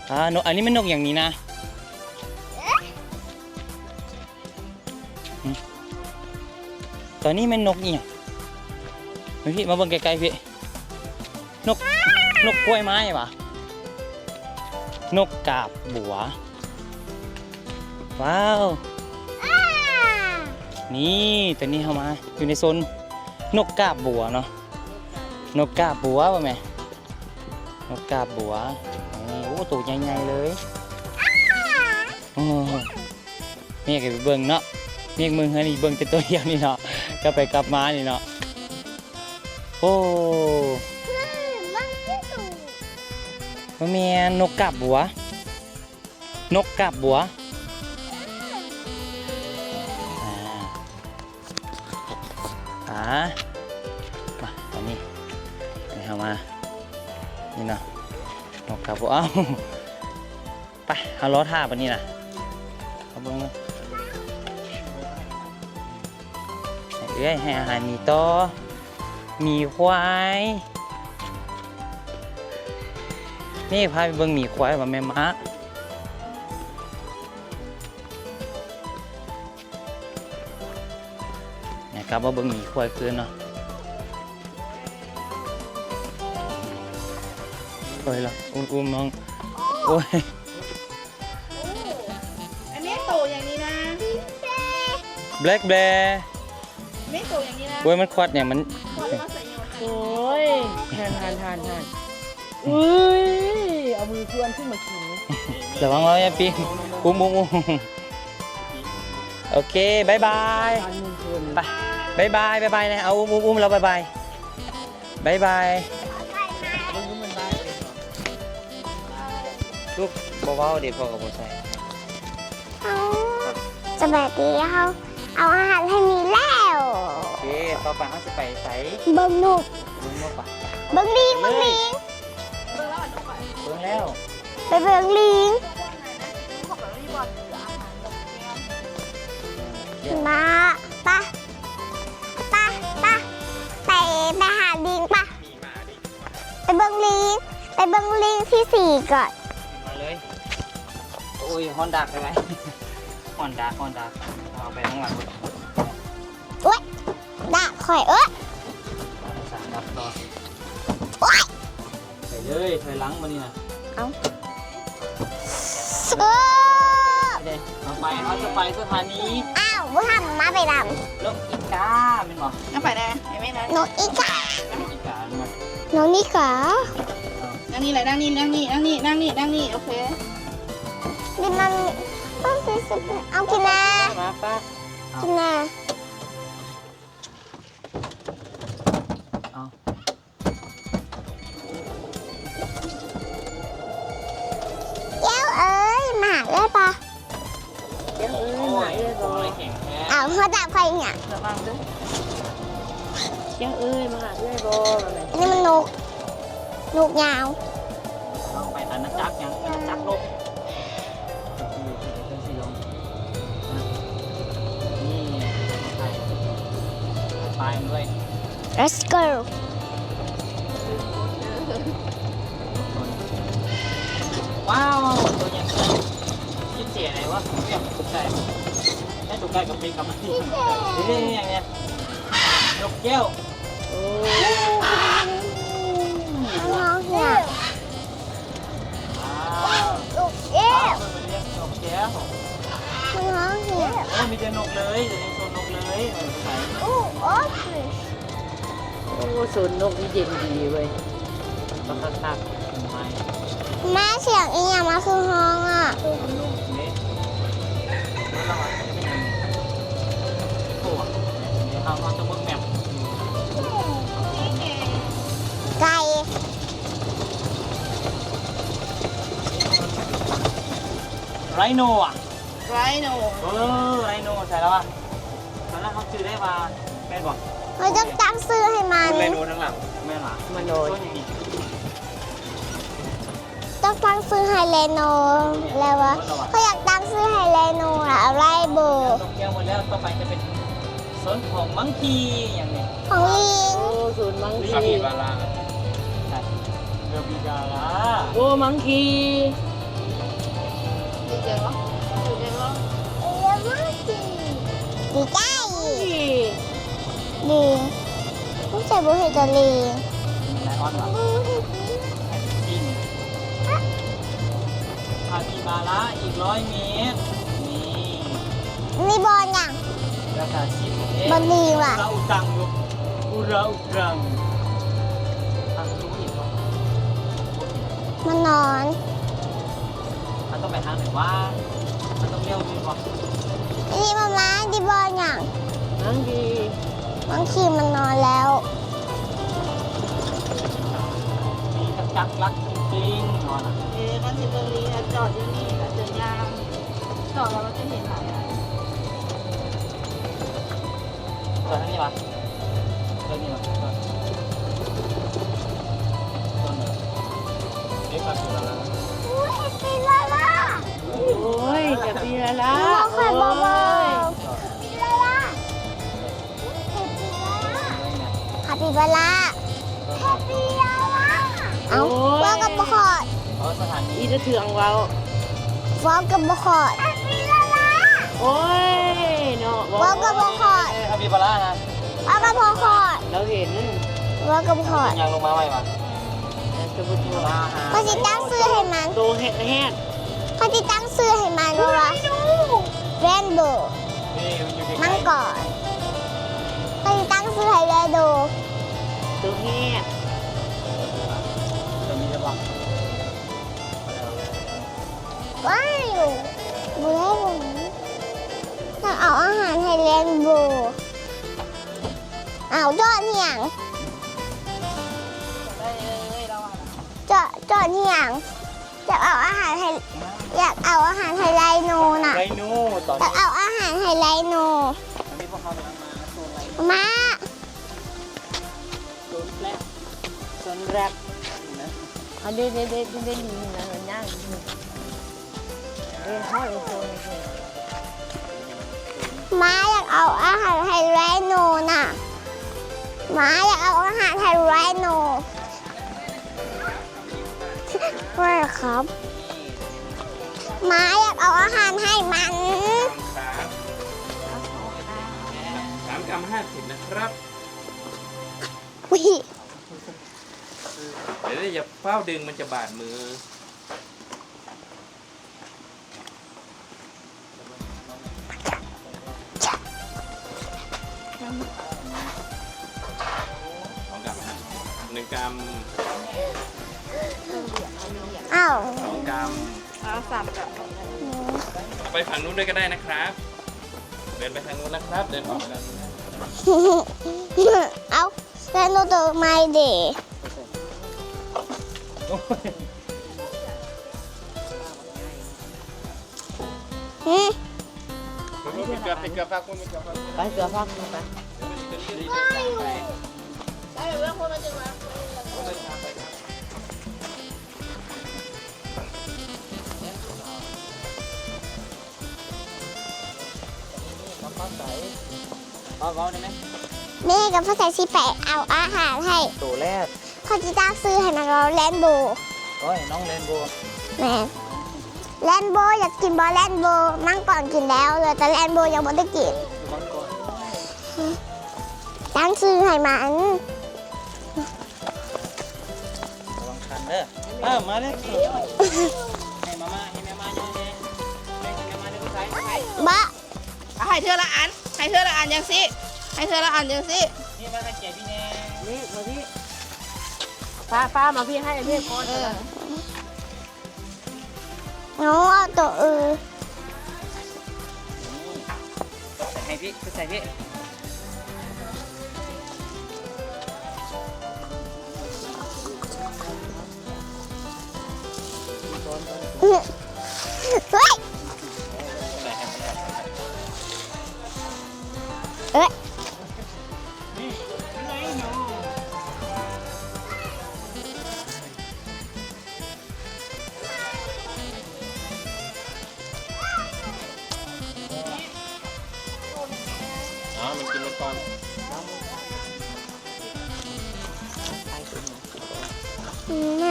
ອ່າ ນົກ ອັນນີ້ແມ່ນນົກຫຍັງນີ້ນະ? ຫຶ? ຕອນນີ້ແມ່ນນົກອີ່ຫຍັງ? ມາພີ່ ມາເບິ່ງໃກ້ໆ ພີ່. ນົກ ນົກກ້ວຍໄມ້ຫວາ? ນົກກາບບົວ. ວ້າວ ນີ້ ຕອນນີ້ເຮົາມາຢູ່ໃນໂຊນນົກກາບບົວເນາະ. ນົກກາບບົວບໍ່ແມ່? ນົກກາບບົວ. ໂອ້ ໂຕໃຫຍ່ໆ ເລີຍ. ໂອ້ ເມກກໍໄປເບິ່ງເນາະ ເມກເບິ່ງເຮືອນນີ້ ເບິ່ງແຕ່ໂຕດຽວນີ້ເນາະ ກັບໄປກັບມານີ້ເນາະ. ໂອ້ ມັນຄືໂຕ ບໍ່ແມ່ນ ນົກກາບບົວ ນົກກາບບົວ. ອາ ມາ ຕອນນີ້ ອັນນີ້ເຮົາມາ ນີ້ເນາະ ນົກກະບໍ່ເອົາ. ໄປ ເຮົາລໍຖ້າບາດນີ້ນະ ເຮົາເບິ່ງເບິ່ງ ໃຫ້ເອື້ອຍໃຫ້ອາຫານໝີຕໍ່ ໝີ ຄວາຍ ນີ້ ພາໄປເບິ່ງໝີ ຄວາຍ ວ່າແມ່ນໝາ. ນະ ກັບມາເບິ່ງໝີ ຄວາຍຄືນເນາະ. ໂອ້ຍ ລະ ອຸ້ມໆ ນ້ອງ ໂອ້ຍ ອັນນີ້ໂຕຢ່າງນີ້ນະ ແບລັກແບ ແມ່ໂຕຢ່າງນີ້ນະ ໂອ້ຍ ມັນຄວັດຫຍັງ ມັນ ໂອ້ຍ ທ່ານໆໆ ເອີຍ ເອົາມືເພື່ອນຂຶ້ນມາກິນ ລະວັງ ລະວັງ ຢ່າປີ້ງ ອຸ້ມໆໆ. ໂອເຄ ບາຍບາຍ ບາຍບາຍ ບາຍບາຍ ເອົາ ອຸ້ມໆ ລະບາຍບາຍ ບາຍບາຍ. ລູກບໍ່ເວົ້າເດ ພໍ່ກໍບໍ່ໃສ່. ເອົາ ສະບາຍດີ ເຮົາເອົາອາຫານໃຫ້ໝີແລ້ວ. ໂອເຄ ຕໍ່ໄປເຮົາຊິໄປໃສ? ເບິ່ງນົກ ເບິ່ງນົກປະ ເບິ່ງລີງ ເບິ່ງລີງ. ເບິ່ງແລ້ວ ໄປເບິ່ງລີງ ມາ ປະ ປະ ປະ ໄປ ໄປຫາລີງ ປະ ໄປເບິ່ງລີງ ໄປເບິ່ງລີງທີ່ສີ່ກ່ອນ ມາເລີຍ. ໂອ້ຍ ຮ້ອນດາກໄປໄວ ຮ້ອນດາກ ຮ້ອນດາກ ເອົາໄປທາງຫຼັງ ໂອ້ຍ ດາກຂ້ອຍ ໂອ້ຍ ສາມດາກຕໍ່ ໂອ້ຍ ໄປເລີຍ ຖອຍຫຼັງບາດນີ້ນະ. ເອົາ ເອີ ເດ້ ເຮົາໄປ ເຮົາຈະໄປສະຖານີ ອ້າວ ບໍ່ທຳມາໄປນຳ ນົກອີກາ ແມ່ນບໍ່? ເອົາໄປແດ່ ເຫັນໄໝນະ? ນົກອີກາ ນົກອີກາ ນົກອີກາ ນັ່ງນີ້ແຫຼະ ນັ່ງນີ້ ນັ່ງນີ້ ນັ່ງນີ້ ນັ່ງນີ້ ນັ່ງນີ້ ໂອເຄ ດິນມັນ ເອົາກິນແດ່ ມາ ປະ ກິນແດ່. ເອົາ ແກ້ວເອີຍ ມາຫາເອື້ອຍປະ? ແກ້ວເອີຍ ມາຫາເອື້ອຍບໍ່? ເອົາ ເຮົາຈັບໃຜຫຍັງ? ລະວັງເດີ ແກ້ວເອີຍ ມາຫາເອື້ອຍບໍ່? ອັນນີ້ມັນນົກ ນົກຍາວ ເຮົາໄປອານາຈັກຫຍັງ? ອານາຈັກນົກ. ນີ້ ປາຍມັນດ້ວຍ Let's go. ວ້າວ ໂຕຫຍັງ ກິນເຈໄດ້ວະ? ໃສ່ ໃສ່ໂຕໄກ່ກັບເປັດກັບ ນີ້ຫຍັງນີ້? ນົກແກ້ວ. ໂອ້ ມັນຮ້ອງຫຍັງ? ວ້າວ ນົກແກ້ວ ເຂົາເອີ້ນນົກແກ້ວ ມັນຮ້ອງຫຍັງ? ໂອ້ ມີແຕ່ນົກເລີຍ ຢູ່ໃນໂຊນນົກເລີຍ. ໂອ້ ໂອ້ ໂອ້ ໂຊນນົກນີ້ເຢັນດີເວີຍ ຄັກໆ. ແມ່ ສຽງອີ່ຫຍັງມັນຄືຮ້ອງອະ? ໄກ່ ໄຣໂນອະ ໄຣໂນ ເອີ ໄຣໂນ ໃສ່ແລ້ວອະ. ຕອນນັ້ນເຮົາຈື່ໄດ້ວ່າ ແມ່ນບໍ່? ເຮົາຕ້ອງຕັ້ງຊື່ໃຫ້ມັນ ໄຣໂນທາງຫຼັງ ແມ່ນຫວາ? ມັນໂດຍ ຕ້ອງຕັ້ງຊື່ໃຫ້ໄຣໂນແລ້ວວ່າ ຂ້ອຍຢາກຕັ້ງຊື່ໃຫ້ໄຣໂນລະ ເອົາໄດ້ບໍ່? ຕົກແກ້ວໝົດແລ້ວ ຕໍ່ໄປຈະເປັນໂຊນຂອງມັງຄີ ຫຍັງນີ້ ຂອງລີງ ໂອ້ ໂຊນມັງຄີ ຄາປິບາຣາ ຄາປິບາຣາ ໂອ້ ມັງຄີ ດີໃຈບໍ່? ດີໃຈບໍ່? ດີໃຈ ດີ ດີ ດີໃຈບໍ່? ເຮັດຕາລີ ໄລອອນຫວາ? ຄາປິບາຣາອີກຮ້ອຍເມດ ນີ້ ນີ້ບ່ອນຫຍັງ? ລາຄາສິບເອັດ ບ່ອນລີງຫວາ? ອຸຣາອຸຕັງຢູ່ ອຸຣາອຸຕັງ ທາງປະຕູອີກບໍ່? ມັນນອນ ເຮົາຕ້ອງໄປທາງໃດວະ? ເຮົາຕ້ອງລ້ຽວນີ້ບໍ່? ນີ້ມາ ມາ ນີ້ບ່ອນຫຍັງ? ມັງຄີ ມັງຄີມັນນອນແລ້ວ ມີຈັກລັກຈິງໆ ນອນນະ. ເອີ ຄັນຊິເບິ່ງລີ ຈອດຢູ່ນີ້ ກະຈະຍ່າງ ຈອດແລ້ວມັນຈະເຫັນຫຼາຍ ຈອດທາງນີ້ຫວາ? ໂອ້ຍ ຄາປິບາຣາ ໂອ້ຍ ຄາປິບາຣາ ຄາປິບາຣາ ຄາປິບາຣາ ເອົ້າ ເວົ້າກັບບໍ່ຂອດ ອີຕາເທືອງເວົ້າ ເວົ້າກັບບໍ່ຂອດ ໂອ້ຍເນາະ ເວົ້າກັບບໍ່ຂອດ ຄາປິບາຣານະ ເວົ້າກັບບໍ່ຂອດ ລາວເຫັນ ເວົ້າກັບບໍ່ຂອດ ຍ່າງລົງມາໄວວະ ຂ້ອຍຊິຕັ້ງຊື່ໃຫ້ມັນ ໂຕແຮດໆ ຂ້ອຍຊິຕັ້ງຊື່ໃຫ້ມັນວ່າ ເຣນໂບ ມັງກອນ ຂ້ອຍຊິຕັ້ງຊື່ໃຫ້ເຣນໂບ ໂຕແຮດ ວ້າຍ ບໍ່ໄດ້ ຢາກເອົາອາຫານໃຫ້ເຣນໂບ ເອົາ ຈອດຫຍັງ ຈອດ ຈອດຫຍັງ ຢາກເອົາອາຫານໃຫ້ ຢາກເອົາອາຫານໃຫ້ໄດໂນນະ ໄດໂນ ຕອນ ຢາກເອົາອາຫານໃຫ້ໄດໂນ ຕອນນີ້ພວກເຮົາກຳລັງມາໂຊນໄດໂນ ມາ ໂຊນແບລັກ ໂຊນແບລັກ ອັນເດ ເດ ເດ ເດ ນີ້ນະ ມັນຍ່າງຢູ່ ເດ ເຮົາເອງໂຊນນີ້ ໝາຢາກເອົາອາຫານໃຫ້ໄດໂນນະ ໝາຢາກເອົາອາຫານໃຫ້ໄດໂນ ວ່າຄັບ ໝາຢາກເອົາອາຫານໃຫ້ມັນ ສາມກຳຫ້າສິບນະຄັບ ອຸ້ຍ ດຽວໆ ຢ່າຟ້າວດຶງ ມັນຈະບາດມື ສອງກຳ ໜຶ່ງກຳ ອ້າວ ສອງກຳ ເອົາ ສາມກຳ ເອົາໄປຝັ່ງນູ້ນດ້ວຍກໍໄດ້ນະຄັບ ເດີນໄປທາງນູ້ນນະຄັບ ເດີນອອກໄປທາງນູ້ນ ເອົາ ແລ້ວໜູໂຕໃໝ່ເດ ຫື ໄປເກືອພາກ ໄປເກືອພາກ ໄປ ເວົ້າ ເວົ້າໄດ້ໄໝ? ແມ່ກັບພໍ່ໃສຊິໄປເອົາອາຫານໃຫ້ ໂຕແລກ ຂ້ອຍຊິຕັ້ງຊື່ໃຫ້ມັນວ່າແລນໂບ ໂອ້ຍ ນ້ອງແລນໂບ ແມ່ນ ແລນໂບ ຢາກກິນບໍ່ແລນໂບ? ມັງກອນກິນແລ້ວ ເຫຼືອແຕ່ແລນໂບຍັງບໍ່ໄດ້ກິນ ຕັ້ງຊື່ໃຫ້ມັນ ລະວັງຄັນເດີ ເອີ ມາເລີຍ ໃຫ້ມາມ່າ ໃຫ້ແມ່ມ້າຍ່ອງແດ່ ໃຫ້ແມ່ມ້າເດີ ຜູ້ຊາຍ ຜູ້ຊາຍ ບໍ່ ເອົາໃຫ້ເທື່ອລະອັນ ໃຫ້ເທື່ອລະອັນຈັ່ງຊີ້ ໃຫ້ເທື່ອລະອັນຈັ່ງຊີ້ ນີ້ມາໃຫ້ແກ່ພີ່ແດ່ ນີ້ມາພີ່ ຟ້າ ຟ້າມາພີ່ ໃຫ້ເມກກ່ອນ ເອີ ເອົາ ເອົາໂຕອື່ນ ໃສ່ໃຫ້ພີ່ ໃສ່ພີ່ ເຮີ້ຍ ເອີຍ ເອົາ ມັນກິນມັນກ່ອນ ອືມ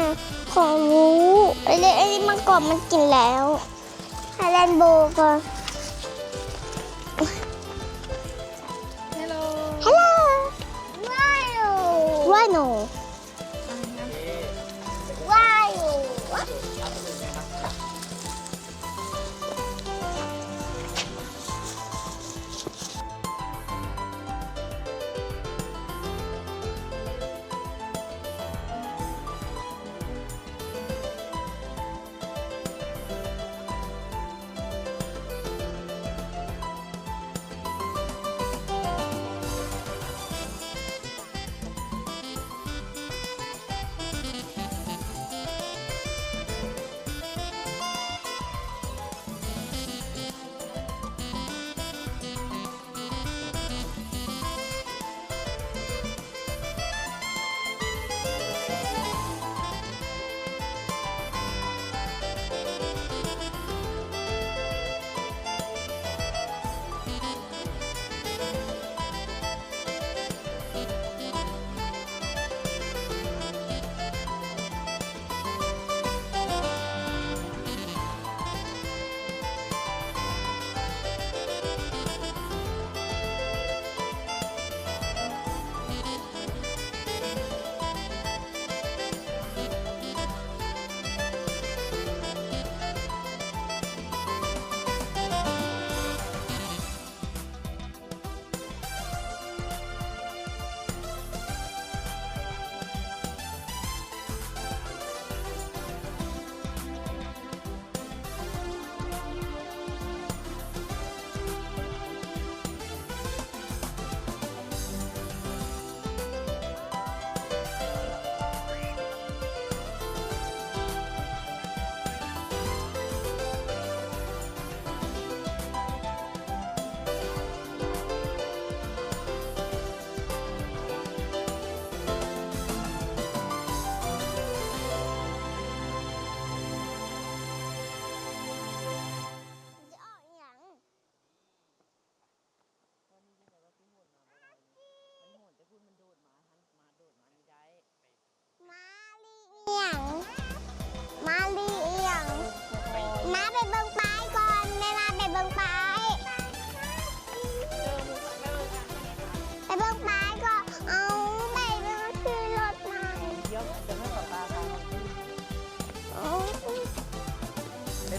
ຂອງຮູ້ ໄອ້ເລ ໄອ້ມັງກອນມັນກິນແລ້ວ ໃຫ້ແລນໂບກ່ອນ ເຮລໂລ ເຮລໂລ ວາຍໂນ ວາຍໂນ ວາຍໂນ. ເ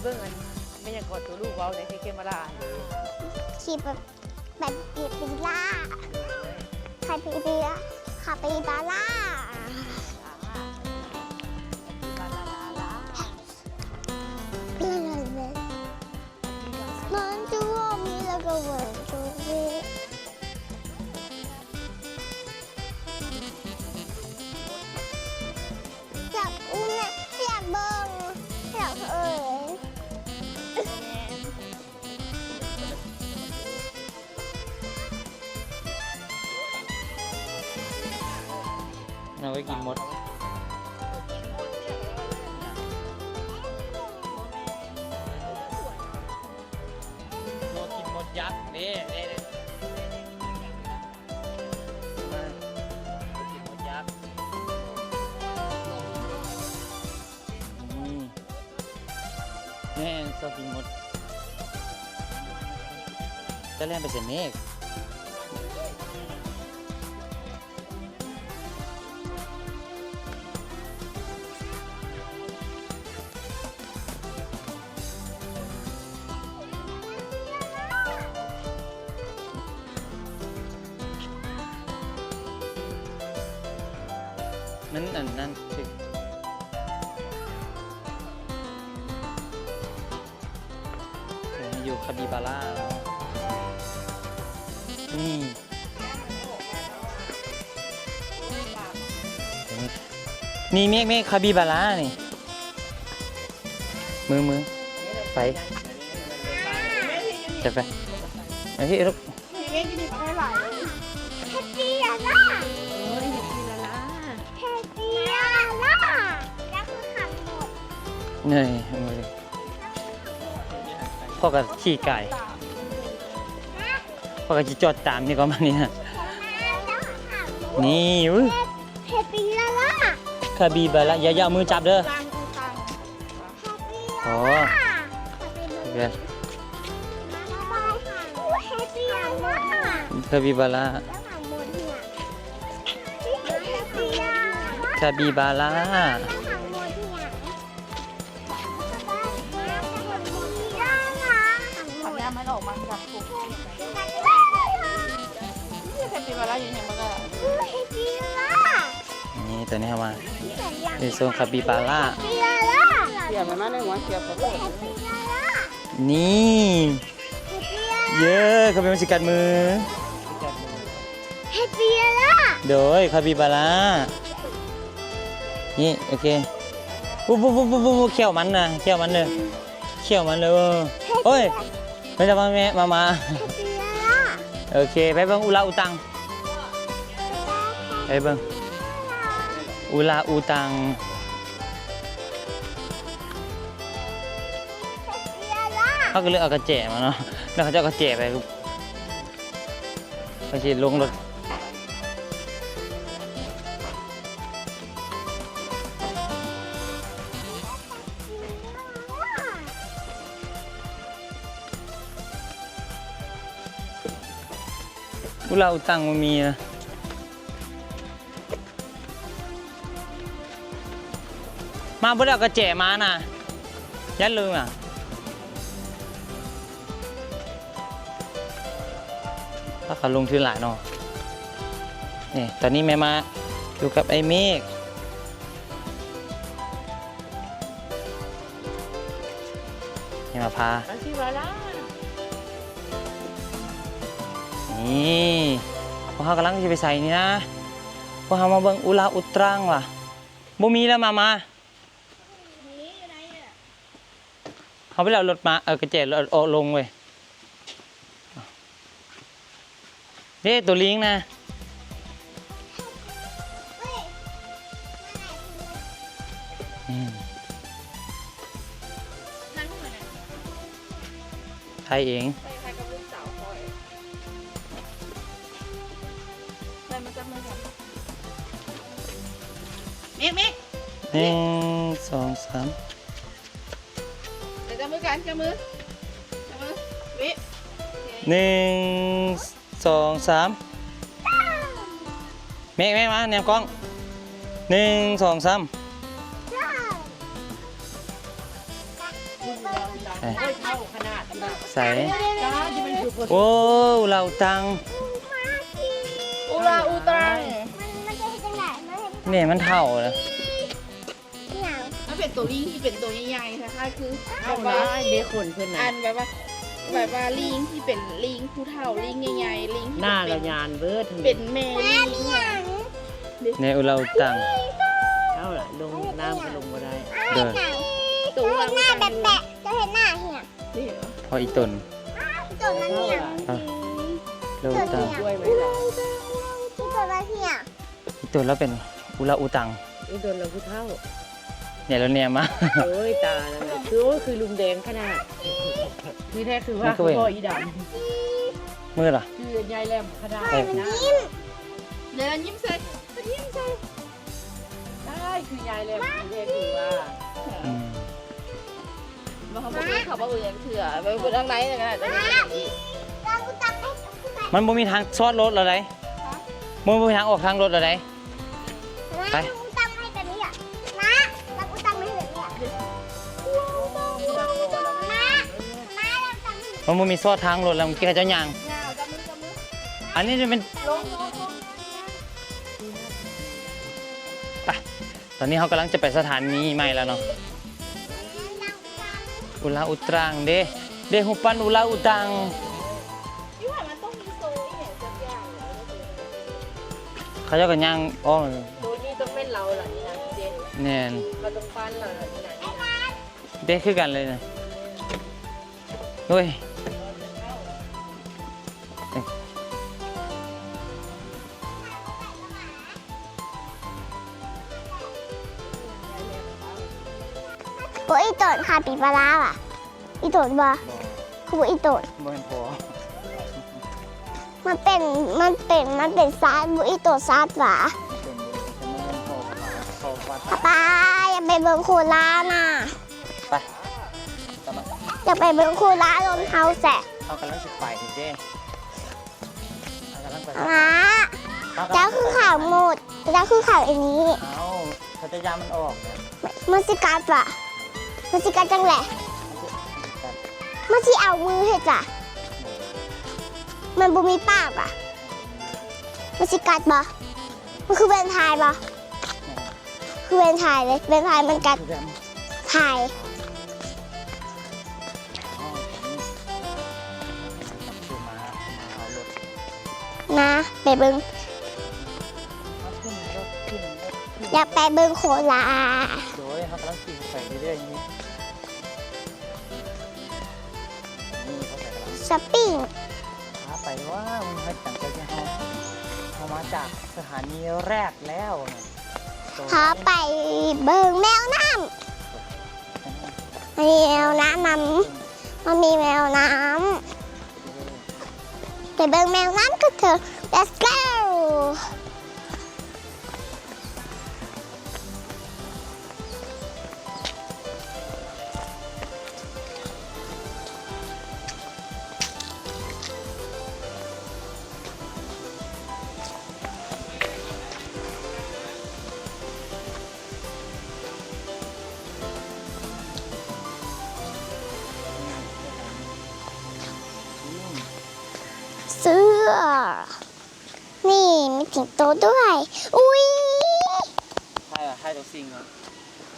ເບິ່ງອັນ ແມ່ນຫຍັງເກາະ ໂຕລູກເວົ້າໃນທີ່ເຄມາລາ ທີ່ແບບ ແບບປີປີລາ ຄາປີປີລາ ຄາປີບາລາ ມັນຈະວ່າມີແລ້ວກໍເວີນໂຕເວ ຢາກອຸ້ມນະ ຢາກເບິ່ງ ຢາກເອີຍ. ເອົາໄວ້ກິນມົດ ກິນມົດຍັກ ນີ້ ນີ້ ນີ້ ກິນມົດຍັກ. ອືມ ແມ່ນ ຊອບກິນມົດ. ຈະແລ່ນໄປໃສເມກ? ມັນອັນນັ້ນ ຢູ່ຄາປິບາຣາເນາະ ນີ້ ນີ້ເມກ ເມກ ຄາປິບາຣານີ້ ມື ມື ໄປ ໄປ ໄປ ເອີ ເອີ ລູກ. ແຮປປີ້ລາລາ ແຮປປີ້ລາລາ ແຮປປີ້ລາລາ ແລ້ວຄືຂັນໝົດ ເອີ ເອີ ພໍ່ກໍຂີ່ກາຍ ພໍ່ກໍຊິຈອດຕາມນີ້ກໍມານີ້ນະ ນີ້ ອຸ້ຍ ແຮປປີ້ລາລາ ຄາປິບາຣາ ຢ່າ ຢ່າເອົາມືຈັບເດີ. ອໍ ຄາປິບາຣາ ຄາປິບາຣາ ມັນອອກມາຈາກຄຸກ ຄາປິບາຣາຢູ່ຫຍັງບໍ່ໄດ້. ນີ້ ຕອນນີ້ເຮົາມາ ເປັນໂຊນຄາປິບາຣາ ເສຍມັນມາໃນຫົວ ເສຍຂອໂທດ ນີ້ ເຢ້ ຄາປິບາຣາຊິກັດມື ແຮປປີ້ລາລາ ໂດຍ ຄາປິບາຣາ ນີ້ ໂອເຄ ປຸບ ປຸບ ປຸບ ປຸບ ແຂ້ວມັນນະ ແຂ້ວມັນເດີ ແຂ້ວມັນເດີ ໂອ້ຍ ແມ່ນແຕ່ວ່າແມ່ ມາ ມາ ໂອເຄ ໄປເບິ່ງອຸລາອຸຕັງ ໄປເບິ່ງອຸລາອຸຕັງ ເຮົາກໍເລີຍເອົາກະແຈມາເນາະ ແລ້ວເຂົາເຈົ້າເອົາກະແຈໄປ ເຂົາຊິລົງລົດ. ອຸລາອຸຕັງບໍ່ມີນະ ມາບໍ່ໄດ້ເອົາກະແຈມານະ ຢ້ານລືມນະ. ພາກັນລົງທຶນຫຼາຍເນາະ ນີ້ ຕອນນີ້ແມ່ມາຢູ່ກັບອ້າຍເມກ ແມ່ມາພາ ນີ້ ພວກເຮົາກຳລັງຊິໄປໃສນີ້ນະ ພວກເຮົາມາເບິ່ງອຸລາອຸຕຣັງວ່າ ບໍ່ມີແລ້ວ ມາ ມາ. ເຮົາໄປເອົາລົດມາ ເອົາກະແຈລົດອອກລົງເວີຍ ເດ້ ໂຕລີງນະ ອືມ ຖ່າຍເອງ ຖ່າຍກັບລູກສາວຂ້ອຍ ໄດ້ມາຈັບມືກັນ ເມກ ເມກ ໜຶ່ງ ສອງ ສາມ ຈັບມືກັນ ຈັບມື ຈັບມື ວິ ໜຶ່ງ ສອງ ສາມ ເມກ ເມກ ມາແນມກ້ອງ ໜຶ່ງ ສອງ ສາມ. ເບິ່ງ ເອີ ໃສ່ ໂອ້ ອຸລາອຸຕັງ ອຸລາອຸຕັງ ມັນ ມັນຈະເຮັດຈັ່ງໃດ? ມັນ ມັນຈະເຮັດ ນີ້ມັນເຖົ້າແລ້ວ ອີຫຍັງ? ມັນເປັນໂຕລີງທີ່ເປັນໂຕໃຫຍ່ໆ ຄ້າຍໆ ຄື ເອົາ ແບບວ່າ ຫຼາຍເດ້ຄົນເພິ່ນນະ ອັນແບບວ່າ ແບບວ່າລີງທີ່ເປັນລີງຜູ້ເຖົ້າ ລີງໃຫຍ່ໆ ລີງທີ່ ໜ້າລະຍານເບີດ ເປັນແມ່ລີງ ແມ່ອີຫຍັງ? ນີ້ອຸລາອຸຕັງ ເອົາລະ ລົງນ້ຳກໍລົງບໍ່ໄດ້ ເດີ ໂຕອຸລາອຸຕັງ ແປະໆ ເຈົ້າເຮັດໜ້າອີຫຍັງ? ພໍອີຕົນ ອີຕົນມັນອີຫຍັງ? ອຸລາອຸຕັງ ອີຕົນມັນອີຫຍັງ? ອີຕົນລາວເປັນອຸລາອຸຕັງ ອີຕົນລາວຜູ້ເຖົ້າ ແນມແລ້ວແນມມາ ໂອ້ຍ ຕາລະຄື ໂອ້ຍ ຄືລຸມແດງຂະໜາດ ທີ່ແທ້ຄືວ່າ ຄືບໍ່ອີດຳ ມືລະ ຄືໃຫຍ່ແຫຼມຂະໜາດ ເອີ ນະ ຍິ້ມ ເດີ ຍິ້ມໃສ່ ຍິ້ມໃສ່ ຕາຍ ຄືໃຫຍ່ແຫຼມ ທີ່ແທ້ຄືວ່າ ອືມ ວ່າເຮົາບໍ່ເຄີຍເຂົ້າມາເບິ່ງຈັກເທື່ອ ໄປເບິ່ງທາງໃນກໍໄດ້ ມັນບໍ່ມີທາງຊອດລົດແລ້ວໃດ ມັນບໍ່ມີທາງອອກທາງລົດແລ້ວໃດ ໄປ ມັນບໍ່ມີຊອດທາງລົດແລ້ວ ເມື່ອກີ້ເຂົາເຈົ້າຍ່າງ ອັນນີ້ຈະເປັນ ໄປ ຕອນນີ້ເຮົາກຳລັງຈະໄປສະຖານີໃໝ່ແລ້ວເນາະ ອຸລາອຸຕຣັງເດ້ ເດ້ຮູບປັ້ນອຸລາອຸຕັງ ຢູ່ຫັ້ນມັນຕ້ອງມີໂຊອີ່ຫຍັງຈັກຢ່າງ ເຂົາເຈົ້າກໍຍ່າງອ້ອມ ໂຕນີ້ຕ້ອງແມ່ນລາວລະນີ້ນະເຈ ແມ່ນ ເຂົາຕ້ອງປັ້ນລາວລະນີ້ນະ ເດ້ຄືກັນເລີຍນະ ໂອ້ຍ ໂອ້ຍ ອີ່ຕົນຂາຍປີປາລາວະ ອີ່ຕົນບໍ່? ບໍ່ ຄືບໍ່ອີ່ຕົນ ບໍ່ແມ່ນພໍ່ ມັນເປັນ ມັນເປັນ ມັນເປັນຊາດ ບໍ່ອີ່ຕົນຊາດຫວາ ມັນເປັນ ມັນເປັນພໍ່ ພໍ່ ພໍ່ ປ້າ ຢ່າໄປເບິ່ງໂຄລານະ ໄປ ຢາກໄປເບິ່ງໂຄລາລົມເຮົາແຊະ ເຮົາກຳລັງຊິໄປເດ້ ເຮົາກຳລັງໄປ ອາ ເຈົ້າຄືຂາວໝົດ ເຈົ້າຄືຂາວອັນນີ້ ເອົ້າ ເຂົາຈະຢ້ານມັນອອກນະ ມັນຊິກັດຫວາ ມັນຊິກັດຈັ່ງໃດ ມັນຊິເອົາມືເຮັດຫວາ ມັນບໍ່ມີປາກຫວາ ມັນຊິກັດບໍ່ ມັນຄືແວມໄພບ໌ບໍ່? ຄືແວມໄພເລີຍ ແວມໄພມັນກັດ ໄພ ມາໄປເບິ່ງ ຢາກໄປເບິ່ງໂຄລາ ໂດຍ ເຮົາກຳລັງຂີ່ໄປເລື້ອຍໆນີ້ ນີ້ເຂົາໃສ່ກຳລັງ ຊັອບປິ້ງ ພາໄປ ວ້າວ ມັນຮັກຈັງໃຈເຮົາ ເຮົາມາຈາກສະຖານີແລກແລ້ວ ພາໄປເບິ່ງແມວນ້ຳ ແມວນ້ຳ ມັນ ມັນມີແມວນ້ຳ ໄປເບິ່ງແມວນ້ຳກັນເຖາະ Let's go. ເສືອ ນີ້ມີສິງໂຕດ້ວຍ ອຸ້ຍ ໃຫ້ ໃຫ້ຕົວສິ່ງເນາະ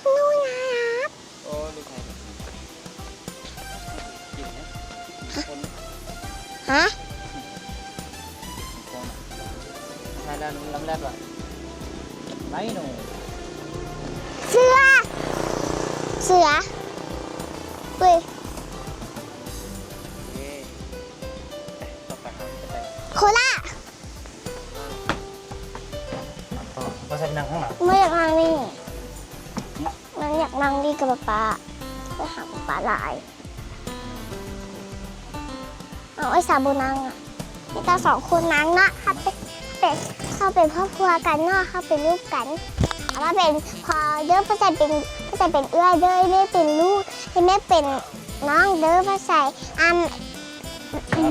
ໜູນາ ໂອ້ ລູກໃຫ້ຕົວສິ່ງ ກິນເນາະ ຄົນ ຮະ ຄົນ ໃຫ້ລະລຳແລບລະ ໄລໂນ ເສືອ ເສືອ ເວີຍ ໂຄລາ ບໍ່ໃສ່ໄປນັ່ງຂ້າງຫຼັງ ບໍ່ຢາກນັ່ງນີ້ ມັນຢາກນັ່ງນີ້ກັບປ້າ ໄປຫາປ້າຫຼາຍ ເອົາ ໄອ້ສາບໍ່ນັ່ງອະ ມີແຕ່ສອງຄົນນັ່ງເນາະ ເຮົາເປັນ ເປັນ ເຮົາເປັນຄອບຄົວກັນເນາະ ເຮົາເປັນລູກກັນ ເອົາມາເປັນພໍ່ເດີ ປ້າໃສ່ເປັນ ປ້າໃສ່ເປັນເອື້ອຍເດີ ແມ່ເປັນລູກ ໃຫ້ແມ່ເປັນນ້ອງເດີ ປ້າໃສ່ ອັນ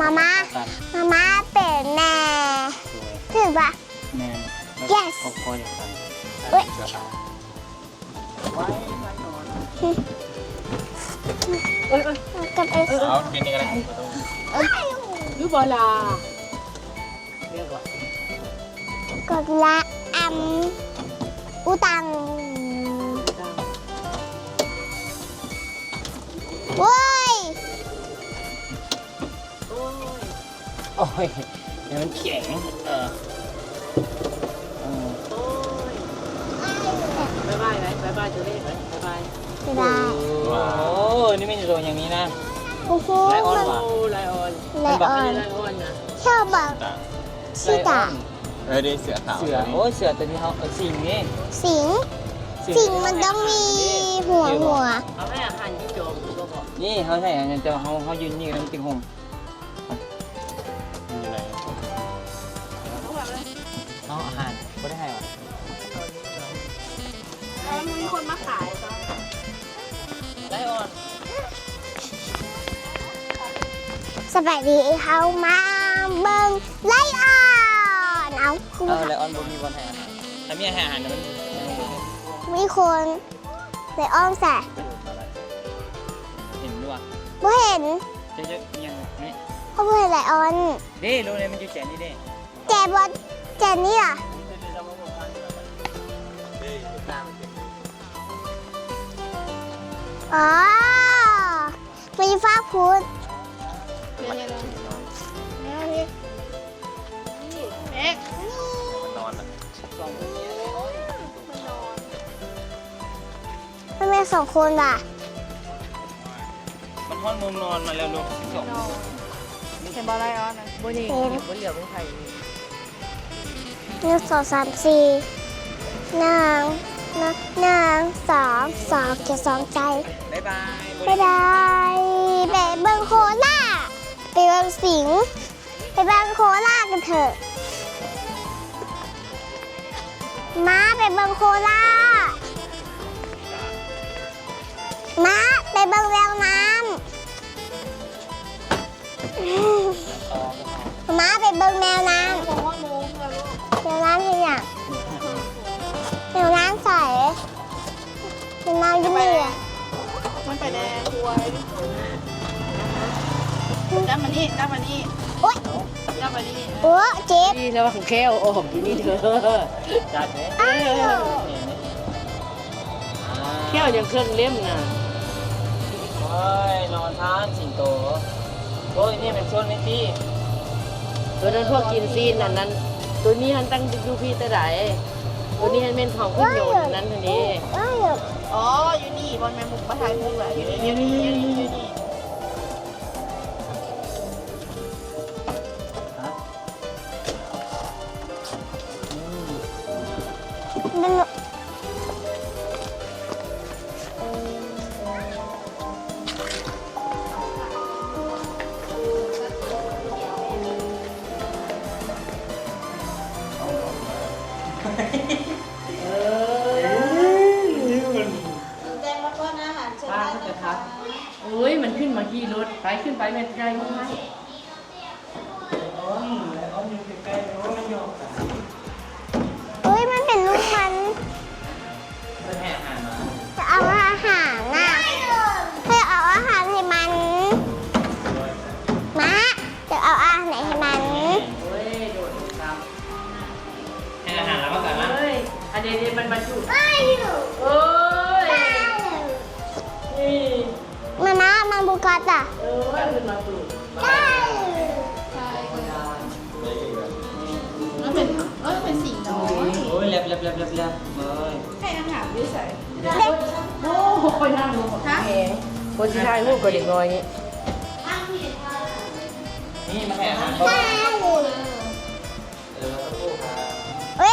ມາມ່າ ມາມ່າເປັນແມ່ ຖືກປະ? ແມ່ນ yes ຄອບຄົວດຽວກັນ ໂອ້ຍ ເອີຍ ເອີຍ ກັບເອັສ ເອົາ ເປັນນີ້ກໍໄດ້ ຫຼືບໍ່ລະ? ກົດລະອຳ ອຸຕັງ ໂອ້ຍ ໂອ້ຍ ໃຫ້ມັນແຂງ ເອີ ເອີ ໂອ້ຍ ບາຍບາຍໄວ້ ບາຍບາຍໂຕເລກໄວ້ ບາຍບາຍ ບາຍບາຍ ໂອ້ ນີ້ແມ່ນໂຕຫຍັງນີ້ນະ? ໂອ້ໂຫ ໄລອອນຫວາ? ໂອ້ ໄລອອນ ໄລອອນ ໄລອອນນະ ຊອບ ຊີຕາ ເອີ ເດ້ ເສືອຂາວ ເສືອ ໂອ້ຍ ເສືອໂຕນີ້ເຮົາ ເອີ ສິງນີ້ ສິງ ສິງມັນຕ້ອງມີຫົວ ຫົວ ເອົາໃຫ້ອາຫານຢູ່ຈໍ ນີ້ເຮົາໃຫ້ອາຫານ ແຕ່ວ່າເຮົາ ເຮົາຢືນນີ້ ມັນຈຶ່ງຫົ່ມ ຢູ່ໃນ ເອົາອາຫານ ບໍ່ໄດ້ໃຫ້ຫວາ? ເອີ ມີຄົນມາຂາຍ ໄລອອນ ສະບາຍດີ ເຮົາມາເບິ່ງໄລອອນ ເອົາ ເອົາ ໄລອອນບໍ່ມີບ່ອນໃຫ້ອາຫານ ຖ້າມີໃຫ້ອາຫານມັນ ມີຄົນ ໄລອອນໃສ? ເຫັນຢູ່ຫວາ? ບໍ່ເຫັນ ຈະ ຈະ ອີຫຍັງນີ້? ເຂົາບໍ່ເຫັນໄລອອນ ເດ້ ໂລດນີ້ມັນຢູ່ແຈນນີ້ເດ້ ແຈນບໍ່ ແຈນນີ້ລະ? ອໍ ມັນຢູ່ຟາກພຸ້ນ ເປັກ ມັນນອນນະ ມັນນອນ ມັນແມ່ນສອງຄົນວ່າ ມັນຮອດໂມງນອນມາແລ້ວລູກ ສິບສອງ ເຫັນບໍ່ໄລອອນນະ? ບໍ່ຍິງ ເຫັນ ບໍ່ເຫຼືອເບິ່ງໃຜ ໜຶ່ງ ສອງ ສາມ ສີ່ ໜຶ່ງ ໜຶ່ງ ສອງ ສອງ ເຈັດ ສອງ ໃຈ ບາຍບາຍ ບາຍບາຍ ໄປເບິ່ງໂຄລາ ໄປເບິ່ງສິງ ໄປເບິ່ງໂຄລາກັນເຖາະ ມາໄປເບິ່ງໂຄລາ ມາໄປເບິ່ງແມວນ້ຳ ມາໄປເບິ່ງແມວນ້ຳ ແມວນ້ຳເຮັດຫຍັງ? ແມວນ້ຳໃສ? ມັນມາຢູ່ນີ້ແຫຼະ ມັນໄປແດ່ ຈັບມານີ້ ຈັບມານີ້ ໂອ້ຍ ຈັບມານີ້ ໂອ້ ເຈັບ ນີ້ລະວັງແຂ້ວອອກຢູ່ນີ້ເດີ ຈັບເດ້ ອ້າວ ແຂ້ວຍັງເຄື່ອງເລັມນະ ໂອ້ຍ ນອນທ່ານສິງໂຕ ໂອ້ຍ ນີ້ແມ່ນຊົນນີ້ຕິ ໂຕນັ້ນພວກກິນຊີ້ນອັນນັ້ນ ໂຕນີ້ຫັ້ນຕັ້ງຢູ່ພີ້ແຕ່ໃດ? ໂຕນີ້ຫັ້ນແມ່ນເຂົາຂຶ້ນໂຍນນັ້ນຫັ້ນເດ້ ອໍ ຢູ່ນີ້ ບ່ອນແມ່ມຸກມາຖ່າຍຮູບລະ ຢູ່ນີ້ ຢູ່ນີ້ ຢູ່ນີ້ ຢູ່ນີ້ ຮະ? ເອີ ແຈ້ງມາປ້ອນອາຫານເຊີນໄດ້ນະຄະ. ໂອ້ຍ ມັນຂຶ້ນມາຂີ່ລົດ ໄປ ຂຶ້ນໄປແມ່ນໄກ່ ໄລອອນ ໄລອອນຢູ່ໃກ້ໆ ໂອ້ຍ ມັນຫຍອກກັນ ເຮີ້ຍ ມັນເປັນລູກມັນ ເພິ່ນໃຫ້ອາຫານມາ ຈະເອົາອາຫານນະ ເພິ່ນເອົາອາຫານໃຫ້ມັນ ມາ ຈະເອົາອາຫານໃຫ້ມັນ ໂອ້ຍ ໂດດຂ້າມ ໃຫ້ອາຫານລະວ່າກັນນະ ເອີຍ ອັນນີ້ມັນມາຈຸ ໂອ້ຍ ນີ້ ມາມາ ມັນບໍ່ກັດອະ ເອີຍ ມັນມາຈຸ ມັນເປັນ ເອີຍ ເປັນສີນ້ອຍ ໂອ້ຍ ແລັບໆໆໆ ເອີຍ ໃຫ້ອາຫານຢູ່ໃສ? ໂອ້ຍ ນັ່ງລົງ ຮະ ແຂງ ຄົນຊິຖ່າຍຮູບກັບເດັກນ້ອຍນີ້ ນີ້ມາໃຫ້ອາຫານ ເອີ ເອີຍ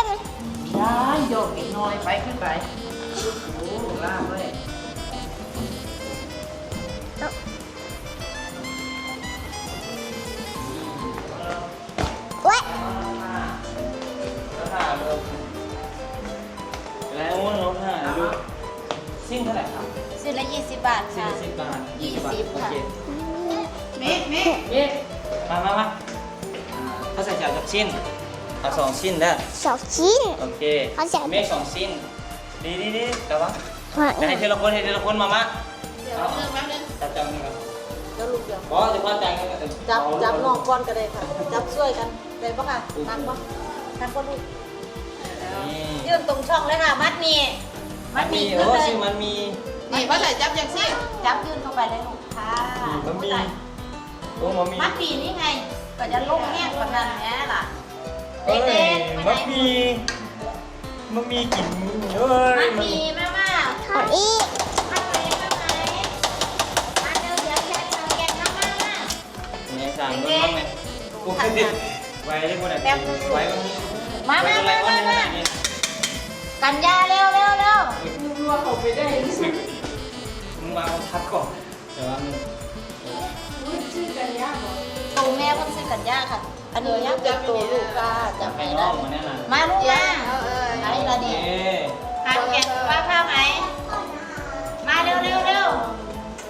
ຢ້ານຢອກເດັກນ້ອຍ ໄປ ຂຶ້ນໄປ ໂອ້ ລາບເລີຍ ໂອ້ຍ ແລ້ວ ຊີ້ນເທົ່າໃດຄະ? ຊີ້ນລະ ຊາວບາດ ຊາວບາດ ຊາວບາດ ໂອເຄ ເມກ ເມກ ເມກ ມາ ມາ ມາ ອ່າ ເຂົາໃສ່ຈານຈັກຊີ້ນ? ເອົາສອງຊີ້ນເດີ ສອງຊີ້ນ ໂອເຄ ເຂົາໃສ່ ເມກສອງຊີ້ນ ດີໆໆ ລະວັງ ໃຫ້ທີລະຄົນ ໃຫ້ທີລະຄົນ ມາ ມາ ດຽວ ເອົາ ແປັບໜຶ່ງ ຈັບ ຈັບນີ້ກ່ອນ ບໍ່ ຈະພາຈ່າຍເງິນກັນ ຈັບ ຈັບນ້ອງກ່ອນກໍໄດ້ຄ່ະ ຈັບຊ່ວຍກັນ ໄດ້ບໍ່ຄະ? ໜັກບໍ່? ໜັກບໍ່ລູກ? ນີ້ ຍື່ນຕົງຊ່ອງເລີຍຄ່ະ ມັດໝີ່ ມັດໝີ່ ໂອ້ ຊື້ມັດໝີ່ ນີ້ ພໍ່ໃຫຍ່ຈັບຈັ່ງຊີ້ ຈັບຍື່ນເຂົ້າໄປເລີຍລູກ ຄ່ະ ອືມ ມັດໝີ່ ໂອ້ ມັດໝີ່ ມັດໝີ່ນີ້ໄງ ກໍຢ່າລົງແຮງປານນັ້ນແຫຼະຫຼານ ເອີຍ ເດ້ໆ ມັດໝີ່ ມັດໝີ່ກິນເອີຍ ມັດໝີ່ ມາ ມາ ເອົາອີກ ມາໄຫມ ມາໄຫມ ມາເດີ ດຽວແຊະເຂົ້າແກງ ມາ ມາ ມາ ແມ່ສາມຄົນ ເດ້ໆ ມາແມ່ ໂອ້ຍ ໄວເດ້ບໍ່ໄດ້ ແປັບໜຶ່ງ ໄວ ມາ ມາ ມາ ມາ ກັນຢາ ເລັວ ເລັວ ເລັວ ນຶກວ່າເຂົາໄປໄດ້ ມຶງມາເອົາທັດກ່ອນ ແຕ່ວ່າມັນ ໂຕແມ່ເພິ່ນຊື່ກັນຍາຄ່ະ ອັນນີ້ຍັງເປັນໂຕລູກຄ່ະ ຈຳໄດ້ລະ ມາລູກມາ ໄປລະນີ້ ຫາແກະວ່າຜ້າໄໝ ມາເລັວໆໆ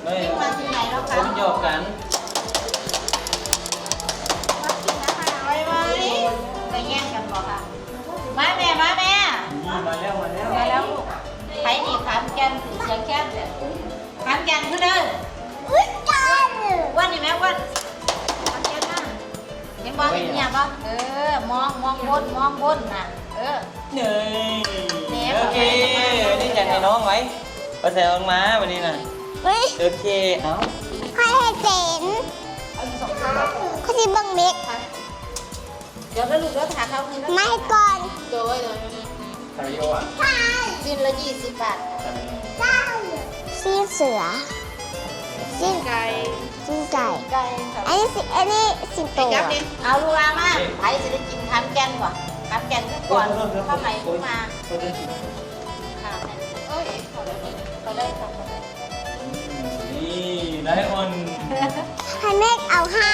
ເອີຍ ມາຊິໄໝແລ້ວຄ່ະ ຄົນດຽວກັນ ໄວໆ ໄປແຍ່ງກັນບໍ່ຄ່ະ ມາແມ່ ມາແມ່ ນີ້ ມາແລ້ວ ມາແລ້ວ ມາແລ້ວ ໃຜນີ້ຂາມແກ່ນ ສຽງແຄ້ນແທ້ ຂາມແກ່ນຄືເດີ ອ້ານ ອ້ວນນີ້ແມ່ ອ້ວນ ຂາມແກ່ນມາ ເຫັນບໍ່ ເຫັນເມຍບໍ່ ເອີ ມອງ ມອງບົນ ມອງບົນນະ ເອີ ເນີຍ ໂອເຄ ນີ້ຈັດໃຫ້ນ້ອງໄວ້ ເອົາໃສ່ອອກມາບັດນີ້ນະ ເຮີ້ຍ ໂອເຄ ເອົາ ຂ້ອຍເຮັດເປັນ ຂ້ອຍຊິເບິ່ງເມັກ ດຽວເດີລູກເດີ ຖ້າເຂົ້າຄືນ ມາເຮັດກ່ອນ ໂດຍ ໂດຍ ຖ່າຍວິດີໂອ ໃຊ່ ຊິ້ນລະຍີ່ສິບບາດ ຊີ້ນເສືອ ຊີ້ນໄກ່ ຊີ້ນໄກ່ ໄກ່ ອັນນີ້ຊິ ອັນນີ້ສິງໂຕ ເອົາລູກຫຼານມາ ໃຜຊິໄດ້ກິນຂາມແກ່ນບໍ່ ຂາມແກ່ນຄືກ່ອນ ຜ້າໄໝຄືມາ ເອີຍ ເຂົ້າໄດ້ ເຂົ້າໄດ້ ເຂົ້າໄດ້ ນີ້ໄລອອນ ໃຫ້ເມັກເອົາຫ້າ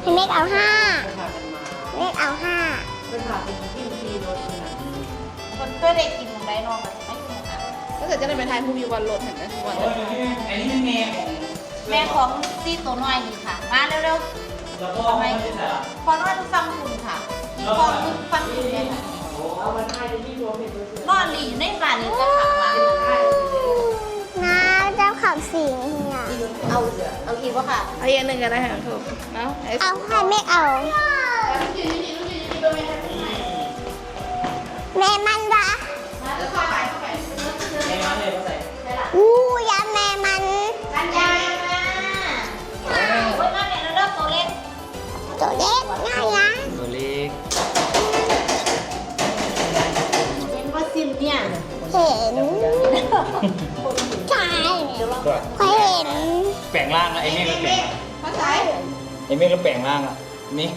ໃຫ້ເມັກເອົາຫ້າ ເມັກເອົາຫ້າ ເພິ່ນພາໄປກິນທີ່ລົດນັ້ນ ເພິ່ນເຄີຍໄດ້ກິນໝ່ອງໃດນ້ອງກໍຊິໄປກິນໝ່ອງນັ້ນ ກໍຈະໄດ້ໄປຖ່າຍຮູບຢູ່ບ່ອນລົດຫັ້ນນະ ບ່ອນ ອັນນີ້ແມ່ຂອງ ແມ່ຂອງສີ່ໂຕນ້ອຍນີ້ຄ່ະ ມາເລັວໆ ແລ້ວພໍ່ ພໍ່ນອນຢູ່ຝັ່ງພຸ້ນຄ່ະ ອີກພໍ່ນອນຢູ່ຝັ່ງພຸ້ນແມ່ນ ນອນດີໃນບ້ານນີ້ຈະຄັກຫຼາຍ ມາເຈົ້າຂາມສິງ ເອົາ ເອົາອີກບໍ່ຄ່ະ ເອົາອີກອັນໜຶ່ງກໍໄດ້ ເອົາ ເອົາໃຫ້ເມັກເອົາ ແມ່ມັນວະ ອູ້ ຢ້ານແມ່ມັນ ກັນຢາມາ ໂອ້ຍ ມາແມ່ນເລີກໂຕເລັກ ໂຕເລັກ ງ່າຍນະ ໂຕເລັກ ເຫັນບໍ່ຊິມເນຍ ເຫັນ ໃຊ່ ຂ້ອຍເຫັນ ແປງຮ່າງລະ ໄອ້ເມັກລະແປງຮ່າງ ພາສາ ໄອ້ເມັກລະແປງຮ່າງລະ ນີ້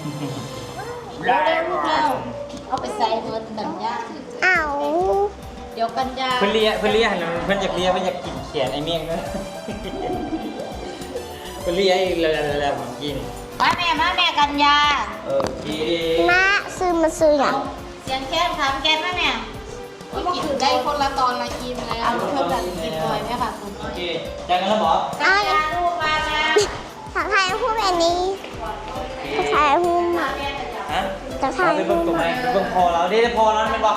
ເອົາໄປໃສ່ເບິດກັນຍາ ເອົາ ດຽວກັນຍາ ເພິ່ນເລຍ ເພິ່ນເລຍຫັ້ນ ເພິ່ນຢາກເລຍ ເພິ່ນຢາກກິນແຂນໄອ້ເມັກ ເພິ່ນເລຍອີກແລ້ວ ແລ້ວ ແລ້ວ ເມື່ອກີ້ນີ້ ມາແມ່ ມາແມ່ກັນຍາ ໂອເຄ ມາ ຊື່ມັນຊື່ຫຍັງ ສຽງແຄນ ຖາມແຄນມາແມ່ ກິນໄດ້ຄົນລະຕອນລະອີ່ມແລ້ວ ເອົາເພິ່ນກັນກິນໜ້ອຍແມ່ ໂອເຄ ຈ່າຍເງິນແລ້ວບໍ່ ກັນຍາລູກມາ ຖ່າຍຮູບອັນນີ້ ຖ່າຍຮູບມາ ຮະ ຈະຖ່າຍຮູບມາ ໄປເບິ່ງໂຕໃໝ່ ໄປເບິ່ງພໍ່ລາວເດ້ ພໍ່ລາວແມ່ນບໍ່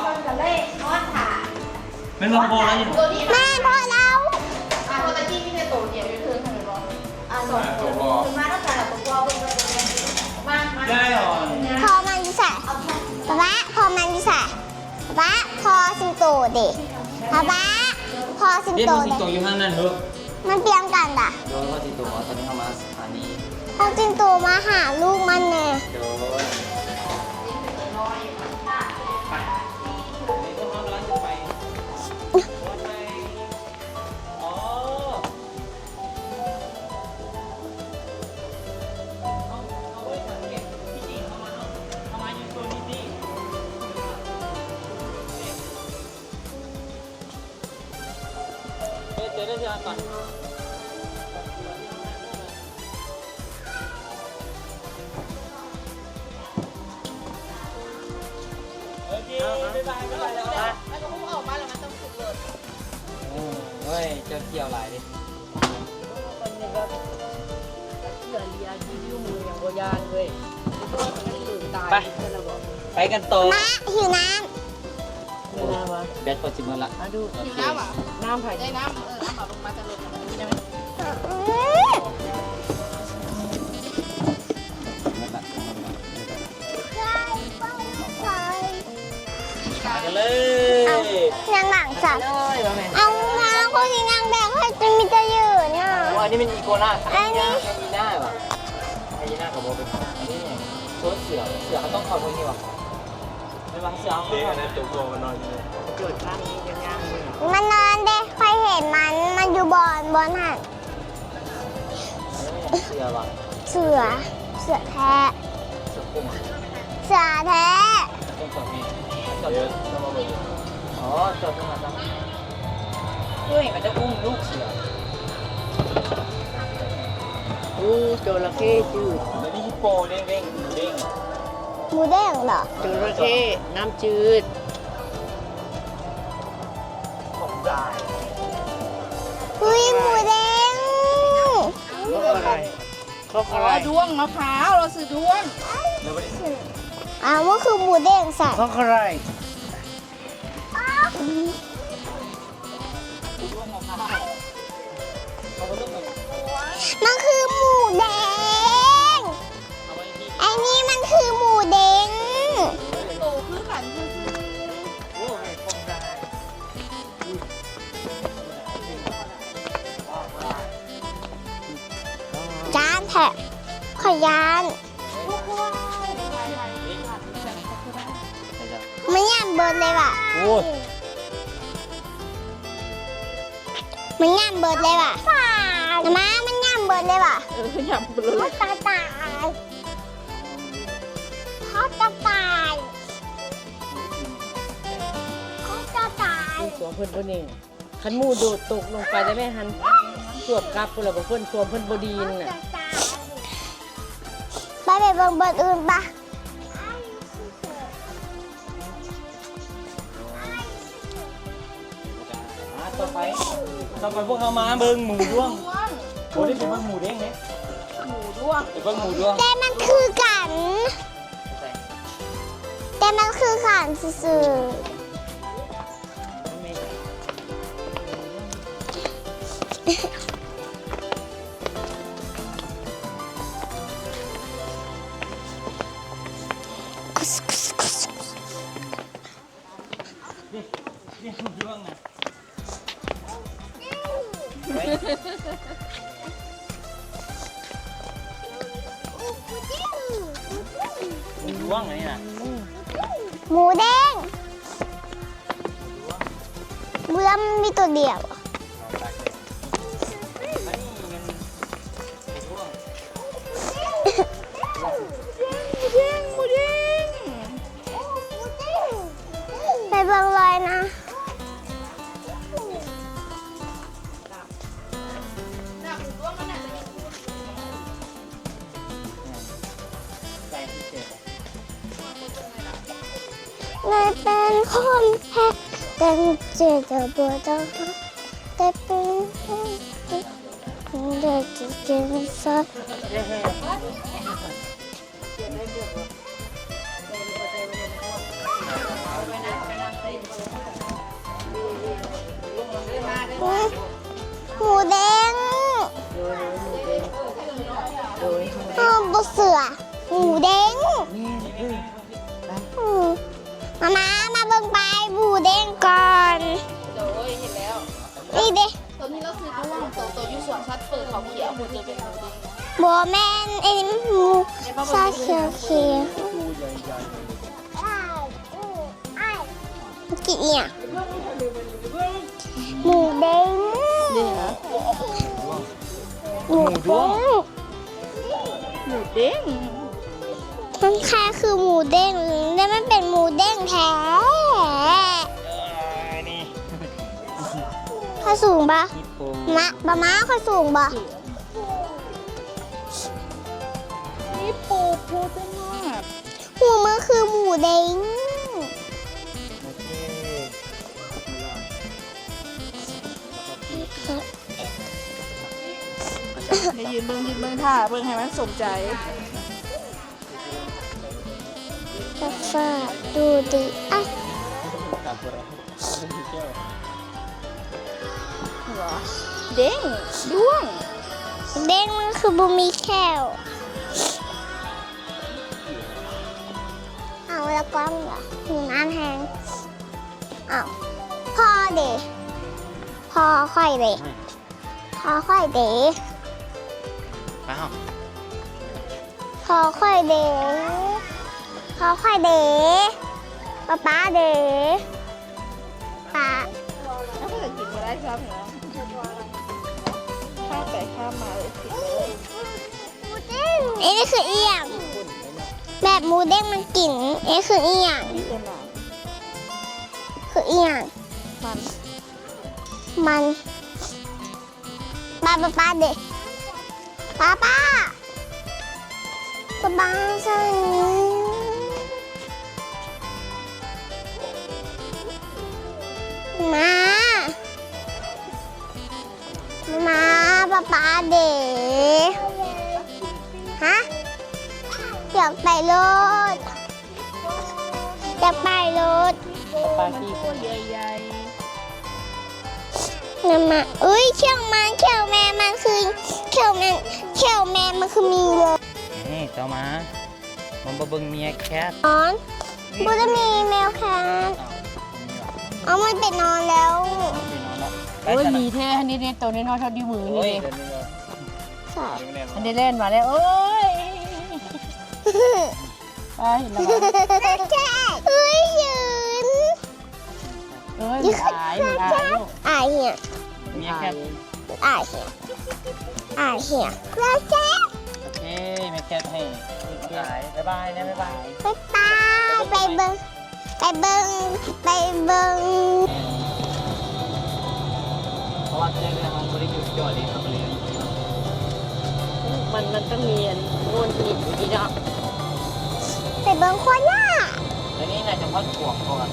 ແມ່ນບໍ່ ພໍ່ລາວຢູ່ ແມ່ນພໍ່ລາວ ອ່າ ພໍ່ຕະກີ້ມີແຕ່ໂຕດຽວຢູ່ເທິງຫັ້ນແມ່ນບໍ່ ອ່າ ສອງໂຕ ຂຶ້ນມາແລ້ວ ໂຕພໍ່ເບິ່ງວ່າໂຕແມ່ນ ມາ ມາ ພໍ່ມັນຢູ່ໃສ ປ້າ ພໍ່ມັນຢູ່ໃສ? ປ້າ ພໍ່ສິງໂຕເດ ປ້າ ພໍ່ສິງໂຕເດ ເຫັນບໍ່ ສິງໂຕຢູ່ທາງນັ້ນເດີ ມັນປ່ຽງກັນດະ ໂດຍ ພໍ່ສິງໂຕ ຕອນນີ້ເຮົາມາສະຖານີ ພໍ່ສິງໂຕມາຫາລູກມັນແດ່ ໂດຍ ໄປ ເຮົາກຳລັງຈະໄປ ອໍ ໂອເຄ ບາຍບາຍ ບາຍບາຍ ແລ້ວກໍອອກມາແລ້ວມັນຕ້ອງຂຶ້ນລົດ ໂອ້ຍ ເຈົ້າທ່ຽວຫຼາຍເດ້ ໄປ ໄປກັນຕໍ່ ມາ ຫິວນ້ຳ ເວລາວະ ແບັດຂ້ອຍຊິເບິດລະ ມາດູ ໂອເຄ ຫິວນ້ຳຫວາ? ນ້ຳໃຜ? ໄດ້ນ້ຳ ເອີ ນ້ຳເອົາລົງມາຈາກລົດ ກິນໄດ້ໄໝ? ອື ເອົາມາຄົນທີ່ນັ່ງແບບໃຫ້ຈະມີແຕ່ຢືນນະ. ອັນນີ້ແມ່ນອີໂກລາ ອັນນີ້ໄຮຢີນາຫວາ? ໄຮຢີນາກໍບໍ່ເປັນ ອັນນີ້ໂຊນເສືອ ເສືອເຮົາຕ້ອງເຂົ້າເທິງນີ້ຫວາ? ແມ່ນວ່າເສືອເຮົາເຂົ້າ ເດ້ ອັນນັ້ນຕົວພວກມັນນອນຢູ່ນີ້ ເກີດມາມີຍັງຍ່າງຢູ່ ມັນນອນເດ້ ຂ້ອຍເຫັນມັນ ມັນຢູ່ບ່ອນ ບ່ອນຫັ້ນ. ເສືອຫວາ? ເສືອ ເສືອແທ້ ເສືອໂຄງ ເສືອແທ້. ເຈົ້າເບິ່ງ ອໍ ເຈົ້າເບິ່ງ ເຈົ້າ ເອີຍ ມັນຈະອຸ້ມລູກເສືອ. ໂອ້ ຈໍລະເຂ້ຈືດ ແລ້ວນີ້ຮິໂປເດ້ງໆ ເດ້ງ ໝູເດ້ງເນາະ ຈໍລະເຂ້ນ້ຳຈືດ. ອຸ້ຍ ໝູເດ້ງ ຄອກຄະໄຣ ຄອກຄະໄຣ ອໍ ດ້ວງມະພ້າວ ລາວຊື່ດ້ວງ. ອ້າວ ມັນຄືໝູເດ້ງຊັ້ນ ຄອກຄະໄຣ. ມັນຄືໝູເດ້ງ ໄອ້ນີ້ມັນຄືໝູເດ້ງ ໂຕຄືກັນຊື່ໆ. ຢ້ານແທ້ ຂ້ອຍຢ້ານ. ມັນຫຍ້ຳເບິດເລີຍຫວາ? ໂອ້ຍ ມັນຫຍ້ຳເບິດເລີຍຫວາ? ມາ ມັນຫຍ້ຳເບິດເລີຍຫວາ? ເອີ ຫຍ້ຳເບິດເລີຍ ຂ້ອຍຈະຕາຍ ຂ້ອຍຈະຕາຍ ຂ້ອຍຈະຕາຍ. ສວມເພິ່ນບໍ່ນີ້ ຄັນໝູໂດດຕົກລົງໄປແລ້ວແມ່ຫັ້ນ ສວມກັບພຸ້ນລະ ບໍ່ເພິ່ນ ສວມເພິ່ນບໍ່ດີນນະ. ໄປ ໄປເບິ່ງບ່ອນອື່ນປະ. ອ່າ ຕໍ່ໄປ ຕໍ່ໄປພວກເຮົາມາເບິ່ງໝູດ້ວງ. ໂອ້ ໄດ້ໄປເບິ່ງໝູເດ້ງເດ້ ໝູດ້ວງ ໄປເບິ່ງໝູດ້ວງ ແຕ່ມັນຄືກັນ ແຕ່ມັນຄືກັນຊື່ໆ. ໝູດ້ວງອັນນີ້ນະ ໝູເດ້ງ ເບື້ອງມີຕົວດຽວ. ໄປເບິ່ງລອຍນະ. ໄດ້ເປັນຄົນແພ້ ແຕ່ເຈັບບໍ່ຕ້ອງຮັກ ແຕ່ເປັນຄົນທີ່ໄດ້ກິນຊອຍ. ໝູເດ້ງ ເອີ ໝູເດ້ງ ໂດຍ ເອີ ບໍ່ເຊື່ອ ໝູເດ້ງ. ອືມ ມາ ມາ ມາເບິ່ງໄປ ໝູເດ້ງກ່ອນ. ໂດຍ ເຫັນແລ້ວ ນີ້ເດ້ ໂຕນີ້ລາວຊື່ດ້ວງ ໂຕ ໂຕຢູ່ສວນສັດເປີດເຂົາຂຽວ ບໍ່ແມ່ນ ອັນນີ້ໝູສາຂຽວໆ. ກິນອີ່ຫຍັງ? ໝູເດ້ງ ເດ້ງຫວາ? ໝູເດ້ງ ໝູເດ້ງ ມັນຄ້າຍຄືໝູເດ້ງ ແຕ່ມັນເປັນໝູເດ້ງແທ້. ຂ້ອຍສູງບໍ່? ມາ ປະມານຂ້ອຍສູງບໍ່? ນີ້ປູກພູເຕັມມາກ. ຫູມັນຄືໝູເດ້ງ. ໂອເຄ ໃຫ້ຢືນເບິ່ງ ຢືນເບິ່ງ ຖ້າເບິ່ງໃຫ້ມັນສົມໃຈ. ຟ້າດູດີ ອ່ະ. ເດ້ງ ດ້ວງ ເດ້ງມັນຄືບໍ່ມີແຂ້ວ. ເອົາ ແລ້ວກ້ອງລະ ຫູງາມແຮງ. ເອົາ ພ ພໍ່ເດ ພໍ່ຂ້ອຍເດ ອືມ ພໍ່ຂ້ອຍເດ ໄປເຮົາ ພໍ່ຂ້ອຍເດ ພໍ່ຂ້ອຍເດ ປ້າປ້າເດ ປ້າ ເຮົາກໍກິນບໍ່ໄດ້ຊ້ຳເນາະ ຂ້າມໄປຂ້າມມາເລີຍ ກິນເລີຍ. ອັນນີ້ຄືອີ່ຫຍັງ? ແບບໝູເດ້ງມັນກິນ ອັນນີ້ຄືອີ່ຫຍັງ? ຄືອີ່ຫຍັງ? ມັນ ມັນ ປ້າ ປ້າ ປ້າເດ ປ້າ ປ້າ ປ້າ ປ້າ ມາ ມາ ປ້າ ປ້າເດ ຮະ ຢາກໄປໂລດ ຢາກໄປໂລດ ສະປາເກັດຕີ ນັ້ນມາ ອຸ້ຍ ຂຽວມັນ ຂຽວແມ່ມັນຄື ຂຽວແມ່ ຂຽວແມ່ມັນຄືມີເລີຍ ນີ້ ຕໍ່ມາ ມັນບໍ່ເບິ່ງເມຍແຄດ ນອນ ບໍ່ໄດ້ມີແມວແຄດ ເອົ້າ ເອົາ ມັນໄປນອນແລ້ວ ໄປນອນແລ້ວ ໂອ້ຍ ມີແທ້ ນີ້ເດ້ ໂຕນ້ອຍໆ ເທົ່ານິ້ວມືນີ້ເດ້ ອັນນີ້ແລ່ນມາແລ້ວ ໂອ້ຍ ອ້າຍ ເຫັນແລ້ວບໍ່ ເຮີ້ຍ ຢືນ ເອີຍ ມັນອາຍ ມັນອາຍລູກ ອາຍຫຍັງ ເມຍແຄດ ອາຍຫຍັງ ອາຍຫຍັງ ໂອເຄ ແມ່ແຄດໃຫ້ ບາຍບາຍນະ ບາຍບາຍ ໄປເບິ່ງ ໄປເບິ່ງ ໄປເບິ່ງ ເພາະວ່າແຕ່ລະເທື່ອເຮົາບໍ່ໄດ້ຢຸດຈອດເດ້ ເຮົາກໍເລີຍ ມັນ ມັນຕ້ອງມີອັນໂນ້ນອີກຢູ່ນີ້ເນາະ ໄປເບິ່ງຄວາມຍາກ ອັນນີ້ໜ້າຈະຮອດຂວບກ່ອນ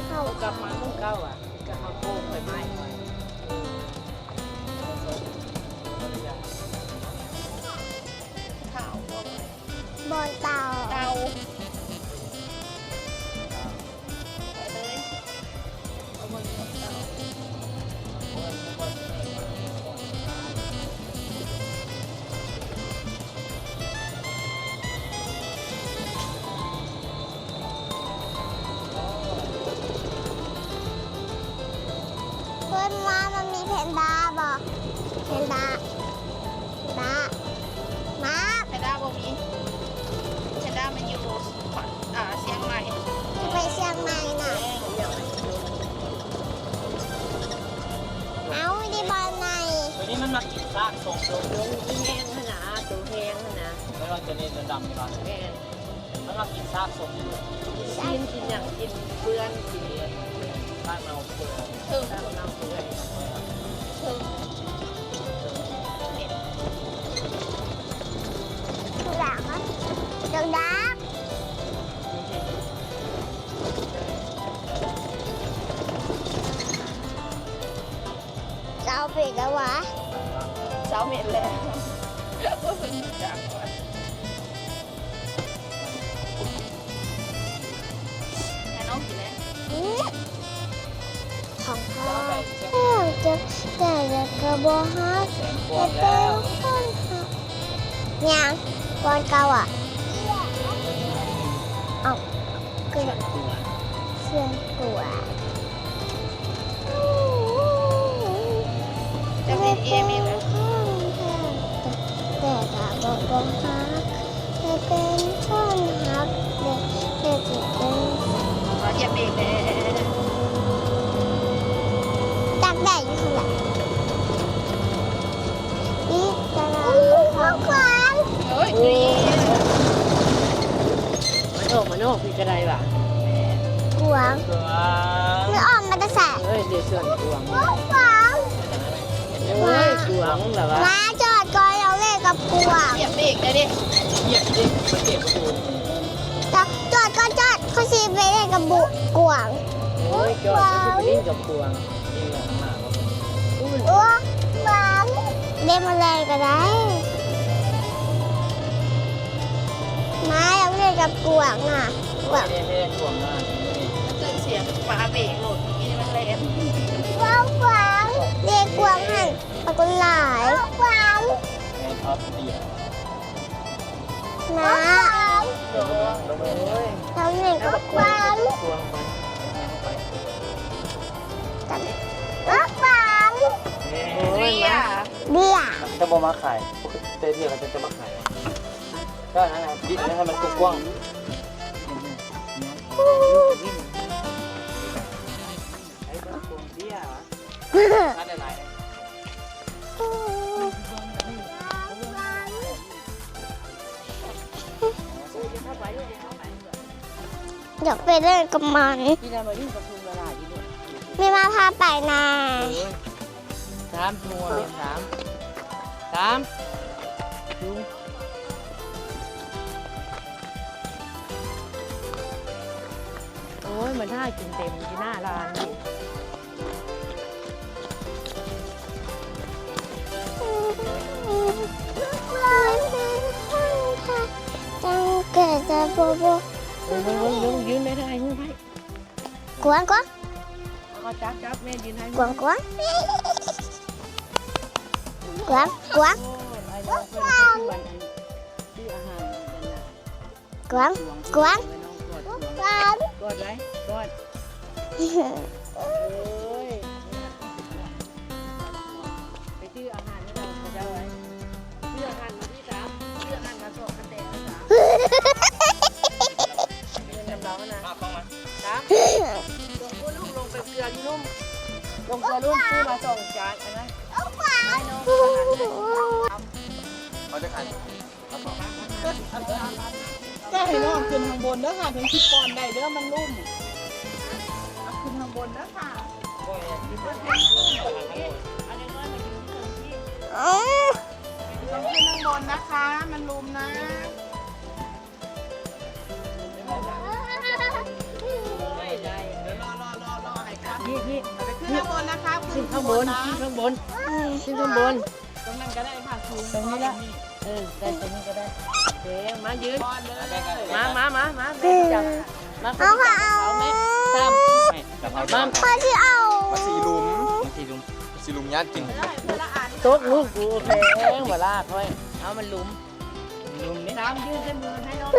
ເຮົາກັບມາຄືເກົ່າອະ ກໍເຮົາໂກງໄປໄມ້ ຂາວບໍ່ ບໍ່ເຕົາ ເຕົາ ໄປເລີຍ ເອົາເບິ່ງເຕົາ. ເພິ່ນວ່າມັນມີແພນດ້າບໍ່? ແພນດ້າ ແພນດ້າ ມາ ແພນດ້າບໍ່ມີ ແພນດ້າມັນຢູ່ ອ່າ ຊຽງໃໝ່ ຊິໄປຊຽງໃໝ່ນະ ເອົ້າ ນີ້ບ່ອນໃໝ່ ໂຕນີ້ມັນມັກກິນຊາກສົບ ໂຕນີ້ແຫ້ງຫັ້ນນະ ໂຕແຫ້ງຫັ້ນນະ ແມ່ນວ່າໂຕນີ້ໂຕດຳນີ້ບໍ່? ແມ່ນ. ມັນມາກິນຊາກສົບຢູ່ ກິນ ກິນຫຍັງ ກິນເປື້ອນ ກິນຊາກເນົ່າເປື່ອຍ ເອີ ຊາກເນົ່າເປື່ອຍ ເອີ ເອີ ດາກ ດາກ ຊາວເມັດແລ້ວຫວາ? ຊາວເມັດແລ້ວ ບໍ່ຮູ້ຈັກວ່າ ໃຫ້ນ້ອງກິນແດ່ ອື ຂອງພໍ່ ເຈົ້າຈະແກ່ແລ້ວກໍບໍ່ຮັກ ແຕ່ເປັນຄົນຮັກ ຫຍັງ ກ່ອນເກົ່າອະ ເອົ້າ ກໍຢາກ ເຊື່ອງຕົວ ເຈົ້າເຮັດອີ່ຫຍັງອີກລະ? ແຕ່ກໍບໍ່ ບໍ່ຮັກ ແຕ່ເປັນຄົນຮັກເດ້ ແຕ່ຊິເປັນ ຂໍຢຽບເບຣກແດ່ ຕັກໄດ້ຢູ່ຫັ້ນລະ ອີກຕະຫຼາດ ຂອງຂວັນ ໂອ້ຍ ມາໂນກ ມາໂນກ ພີ່ກະໄດ້ຫວາ? ກວາງ ກວາງ ມັນອອກມາແຕ່ໃສ? ເອີຍ ເດຊວນກວາງ ກວາງ ເອີຍ ກວາງລະຫວາ? ມາຈອດກ່ອນ ຢາກເລ່ນກັບກວາງ ຢຽບເບຣກໄດ້ເດ້ ຢຽບເບຣກ ມັນເບຣກບໍ່ຢູ່ ຈອດ ຈອດກ່ອນ ຈອດ ຂ້ອຍຊິໄປເລ່ນກັບບຸ ກວາງ ເອີ ໂອ້ຍ ຈອດ ມັນຊິໄປຫຼິ້ນກັບກວາງ ຫຼິ້ນກັບໝາບໍ່? ໂອ້ຍ ກວາງ ເດ້ມາແລ່ນກໍໄດ້ ມາ ຢາກຫຼິ້ນກັບກວາງນະ ກວາງ ເດ້ ເດ້ ກວາງນະ ມັນເປັນສຽງປາເບກໂລດ ເມື່ອກີ້ມັນແລ່ນ ກວາງ ກວາງ ເດ້ ກວາງຫັ້ນ ຂອບຄຸນຫຼາຍ ກວາງ ແມ່ນອອສເຕຣເລັຍ. ມາ ໂອ້ຍ ທຳຫຍັງກໍຂວັນ ກໍຂວັນ ເບຍ ເບຍ ຈະບໍ່ມາຂາຍ ເທື່ອໆ ເຂົາຈະມາຂາຍ ກໍນັ້ນນະ ບິດໃຫ້ມັນກວ້າງໆ ເບຍ. ຢາກໄປຫຼິ້ນກັບມັນ ແມ່ມາພາໄປນະ ສາມຕົວ ສາມ ສາມ ໂອ້ຍ ມັນຖ້າກິນເຕັມຢູ່ໜ້າຮ້ານນີ້ ເບິ່ງໆໆໆ ຢືນໄວ້ ຖ່າຍຮູບໄວ້ ກວາງ ກວາງ ເອົາ ຈັບ ຈັບ ແມ່ຢືນຖ່າຍຮູບ ກວາງ ກວາງ ກວາງ ກວາງ ໂອ້ຍ ໄອ້ນ້ອງເພິ່ນ ເພິ່ນ ເພິ່ນ ອັນ ຊື້ອາຫານ ກວາງ ກວາງ ກວາງ ກອດໄວ້ ກອດ ໂອ້ຍ ໄປຊື້ອາຫານໃຫ້ເຂົາເຈົ້າໄວ້ ຊື້ອາຫານມາທີ່ສາມ ຊື້ອາຫານມາສອງກະແຕສາມ ເງິນນຳລາວຫັ້ນນະ ສາມ ລົງພຸ້ນລູກ ລົງໄປເກືອຢູ່ລຸ່ມ ລົງເກືອລຸ່ມ ຊື້ມາສອງຈານ ອັນນັ້ນ ໃຫ້ນ້ອງ ເອົາຈັກອັນ? ກໍໃຫ້ນ້ອງຂຶ້ນຂ້າງບົນເດີຄ່ະ ເຖິງຊິປ້ອນໄດ້ເດີ ມັນລຸ່ມ ເອົາຂຶ້ນຂ້າງບົນເດີຄ່ະ ເອົາ ຕ້ອງຂຶ້ນຂ້າງບົນນະຄະ ມັນລຸ່ມນະ ນີ້ໆ ຂຶ້ນຂ້າງບົນນະຄະ ຂຶ້ນຂ້າງບົນ ຂຶ້ນຂ້າງບົນ ຂຶ້ນຂ້າງບົນ. ຕรงนั้นก็ได้ค่ะ สูง ตรงนี้ละ เออ ได้ตรงนี้ก็ได้ โอเค มายืน มา มา มา มา แม่จับ มา เอาค่ะ เอา แม่ ตาม มา พ่อสิเอา มาสี่หลุม มาสี่หลุม สี่หลุม ย่านกิน ตกลูกกู โอเค มาลากไว้ เอามันหลุม หลุมนี่ ตาม ยื่นใส่มือให้น้อง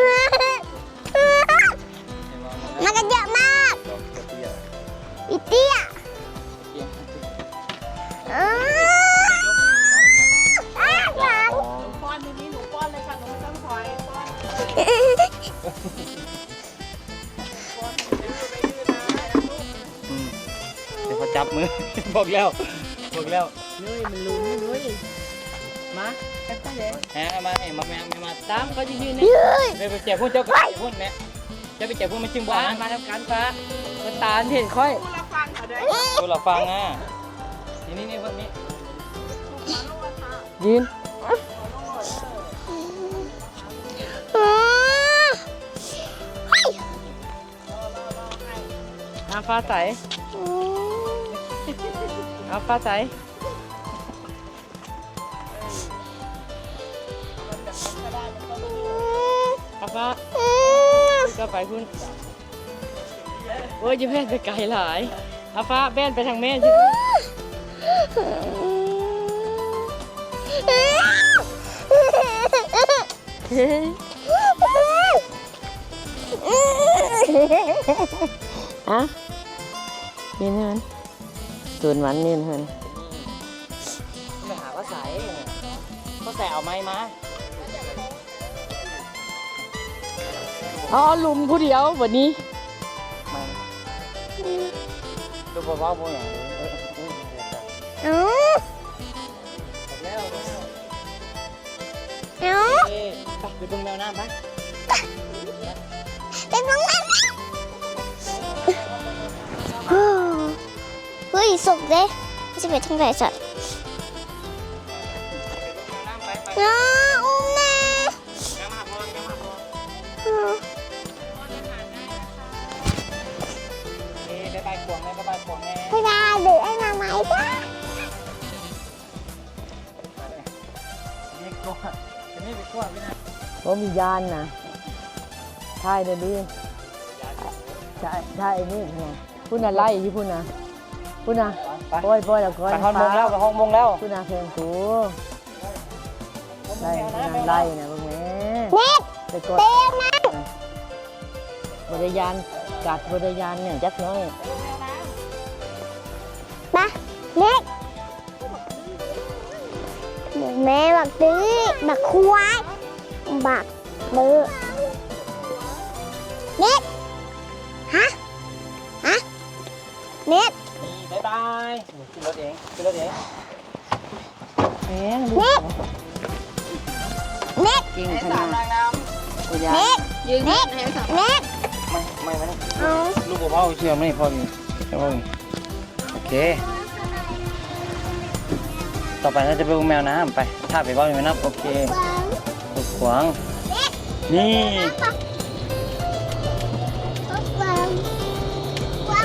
มันก็เยอะมาก อีเตี้ย เตี้ย เออ อ้าปาก หนูป้อนทีนี้ หนูป้อนเลยค่ะ หนูไม่ต้องถอย ป้อน อืม เดี๋ยวเขาจับมือ บอกแล้ว บอกแล้ว นุ้ย มันหลุม นุ้ย มา จับไปเลย แหม มา มา มา มา ตามเขาจะยืนนี่ เฮ้ย ไป ไปแจกพวกเจ้า ไปแจกพวกแม่ จะไปแจกพวกมันจึงบอกนะ มาทำกันปะ มันตาเห็นค่อย ผู้ละฟังเขาด้วย ผู้ละฟังอ่ะ นี่ นี่ นี่ พวกนี้ ยืน เฮ้ย อาฟ้าใส อาฟ้าใส อาฟ้า ก็ไปคุณ โอ้ย อย่าแม่นไปไกลหลาย อาฟ้า แม่นไปทางแม่ อะ นี่นั่น ตูนมันนี่นั่น ไปหาป้าใส ป้าใสเอาไม้มา เอาหลุมผู้เดียววันนี้ มา ดูบ่เว้าบ่หยัง เอ้า แล้ว เอ้า เอ้ย ไป ไปเบิ่งแมวน้ำไป ไปเบิ่งแมวน้ำ เฮ้ย สกเด้ สิไปทางใดสัตว์ น้า อุ้มแน่ เอ้ย บ๊ายบายก ພະຍາເດີນອ້າຍມາໃໝ່ຈ້າ. ບໍ່ມີຢ້ານນະ. ຖ່າຍເດີບີ ຖ່າຍ ຖ່າຍນີ້ນະ. ພຸ້ນນະ ໄລ່ຢູ່ພຸ້ນນະ ພຸ້ນນະ. ໄປ ປ່ອຍ ປ່ອຍແລ້ວ ກ່ອນ ໄປຮອດໂມງແລ້ວ ໄປຮອດໂມງແລ້ວ ພຸ້ນນະ ແພງກູ ໄລ່ນະ ເບິ່ງແມ້ ເນັດ ໄປກ່ອນ ເຕະນະ. ບໍ່ໄດ້ຢ້ານກັດ ບໍ່ໄດ້ຢ້ານຫຍັງຈັກໜ້ອຍ. ປະ ເນັດ ແມ່ບັກຕື້ ບັກຄວາຍ ບັກເບີ ເນັດ ຮະ ຮະ ເນັດ ນີ້ ບາຍບາຍ. ຂຶ້ນລົດເອງ ຂຶ້ນລົດເອງ. ແມ່ນ ເນັດ ເນັດ ເກັ່ງຂະໜາດ ບໍ່ຢ້ານ ເນັດ ຢືນ ເນັດ ເນັດ ມາ ມາ ມານີ້ ເອົາ ລູກບໍ່ເວົ້າເຊື່ອມານີ້ ພໍ່ນີ້ ເຈົ້າເວົ້ານີ້. ໂອເຄ ຕໍ່ໄປເຮົາຈະໄປເບິ່ງແມວນ້ຳ ໄປ ຖ້າໄປເວົ້າຢູ່ແມ່ນ້ຳ. ໂອເຄ ກວາງ ເນັດ ນີ້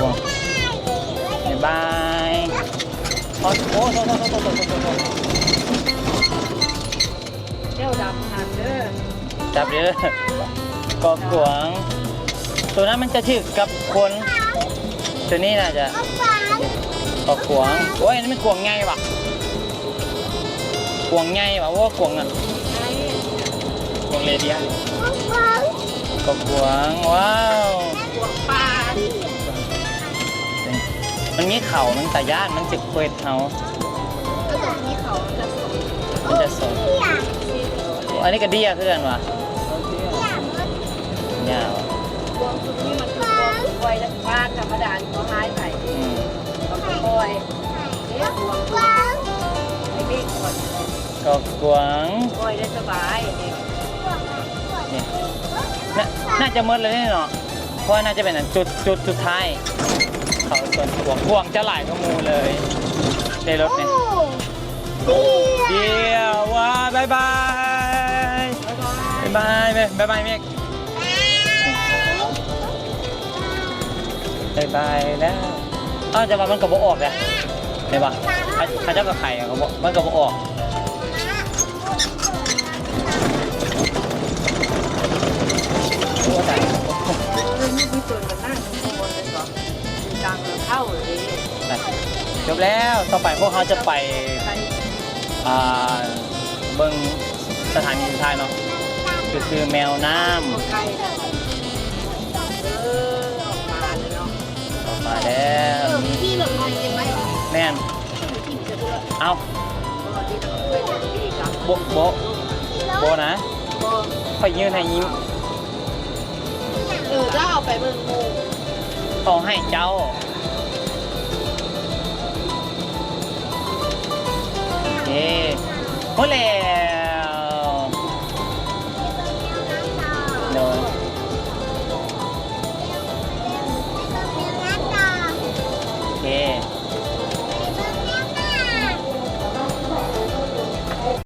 ກວາງ ບາຍບາຍ. ໂອ້ ໂອ້ ໂອ້ ແກ້ວດຳຫັ້ນເດີ ຈັບເດີ ກອກກວາງ. ໂຕນັ້ນມັນຈະຖືກກັບຄົນ ໂຕນີ້ໜ້າຈະ ກອກກວາງ. ໂອ້ຍ ອັນນີ້ມັນກວາງໃຫຍ່ຫວາ ກວາງໃຫຍ່ຫວາ. ໂອ້ ກວາງນະ ກວາງເຣດຽນ ກອກກວາງ. ວ້າວ ກວາງປ່າ ມັນມີເຂົາ ມັນຕາຢ້ານ ມັນຈະເຂວດເຮົາ. ມັນຈະສົນ ອັນນີ້ກະເດຍຄືກັນຫວາ ຍາວ. ກວາງຈຸດນີ້ມັນຄືກວາງໄວທຳມະດາ ບໍ່ຮ້າຍໃຜ ອືມ ກະປ່ອຍ ເດ້ ກວາງ ໃຫ້ເມກກ່ອນ ກອກກວາງ ປ່ອຍໄດ້ສະບາຍ ນີ້ ໜ້າ ໜ້າຈະໝົດແລ້ວເນາະ ເພາະວ່າໜ້າຈະເປັນອັນຈຸດ ຈຸດສຸດທ້າຍ ເຂົາສວນກວາງ ກວາງຈະຫຼາຍກວ່າໝູ່ເລີຍ ໃນລົດນີ້. ໂອ້ ດຽວ ວ້າ ບາຍບາຍ ບາຍບາຍ ບາຍບາຍເມກ ບາຍບາຍແລ້ວ. ອ້າວ ແຕ່ວ່າມັນກະບໍ່ອອກເດ້ ເຫັນບໍ່ ເຂົາ ເຂົາເຈົ້າກະໄຂ ມັນກະບໍ່ອອກ. ໂອ້ ຕາຍ ໄປ ຈົບແລ້ວ ຕໍ່ໄປພວກເຮົາຈະໄປ ອ່າ ເບິ່ງສະຖານີສຸດທ້າຍເນາະ ກະຄືແມວນ້ຳ. ເອີ ອອກມາແລ້ວເນາະ ອອກມາແລ້ວ. ເອີ ມີລົດໃໝ່ເຫັນໄໝ? ແມ່ນ. ເອົ້າ ບໍ່ ບໍ່ ບໍ່ນະ ຂ້ອຍຍື່ນໃຫ້ອີກ. ເອີ ເຈົ້າເອົາໄປເບິ່ງໝູ່ ເຂົາໃຫ້ເຈົ້າ. ໂອເຄ ໝົດແລ້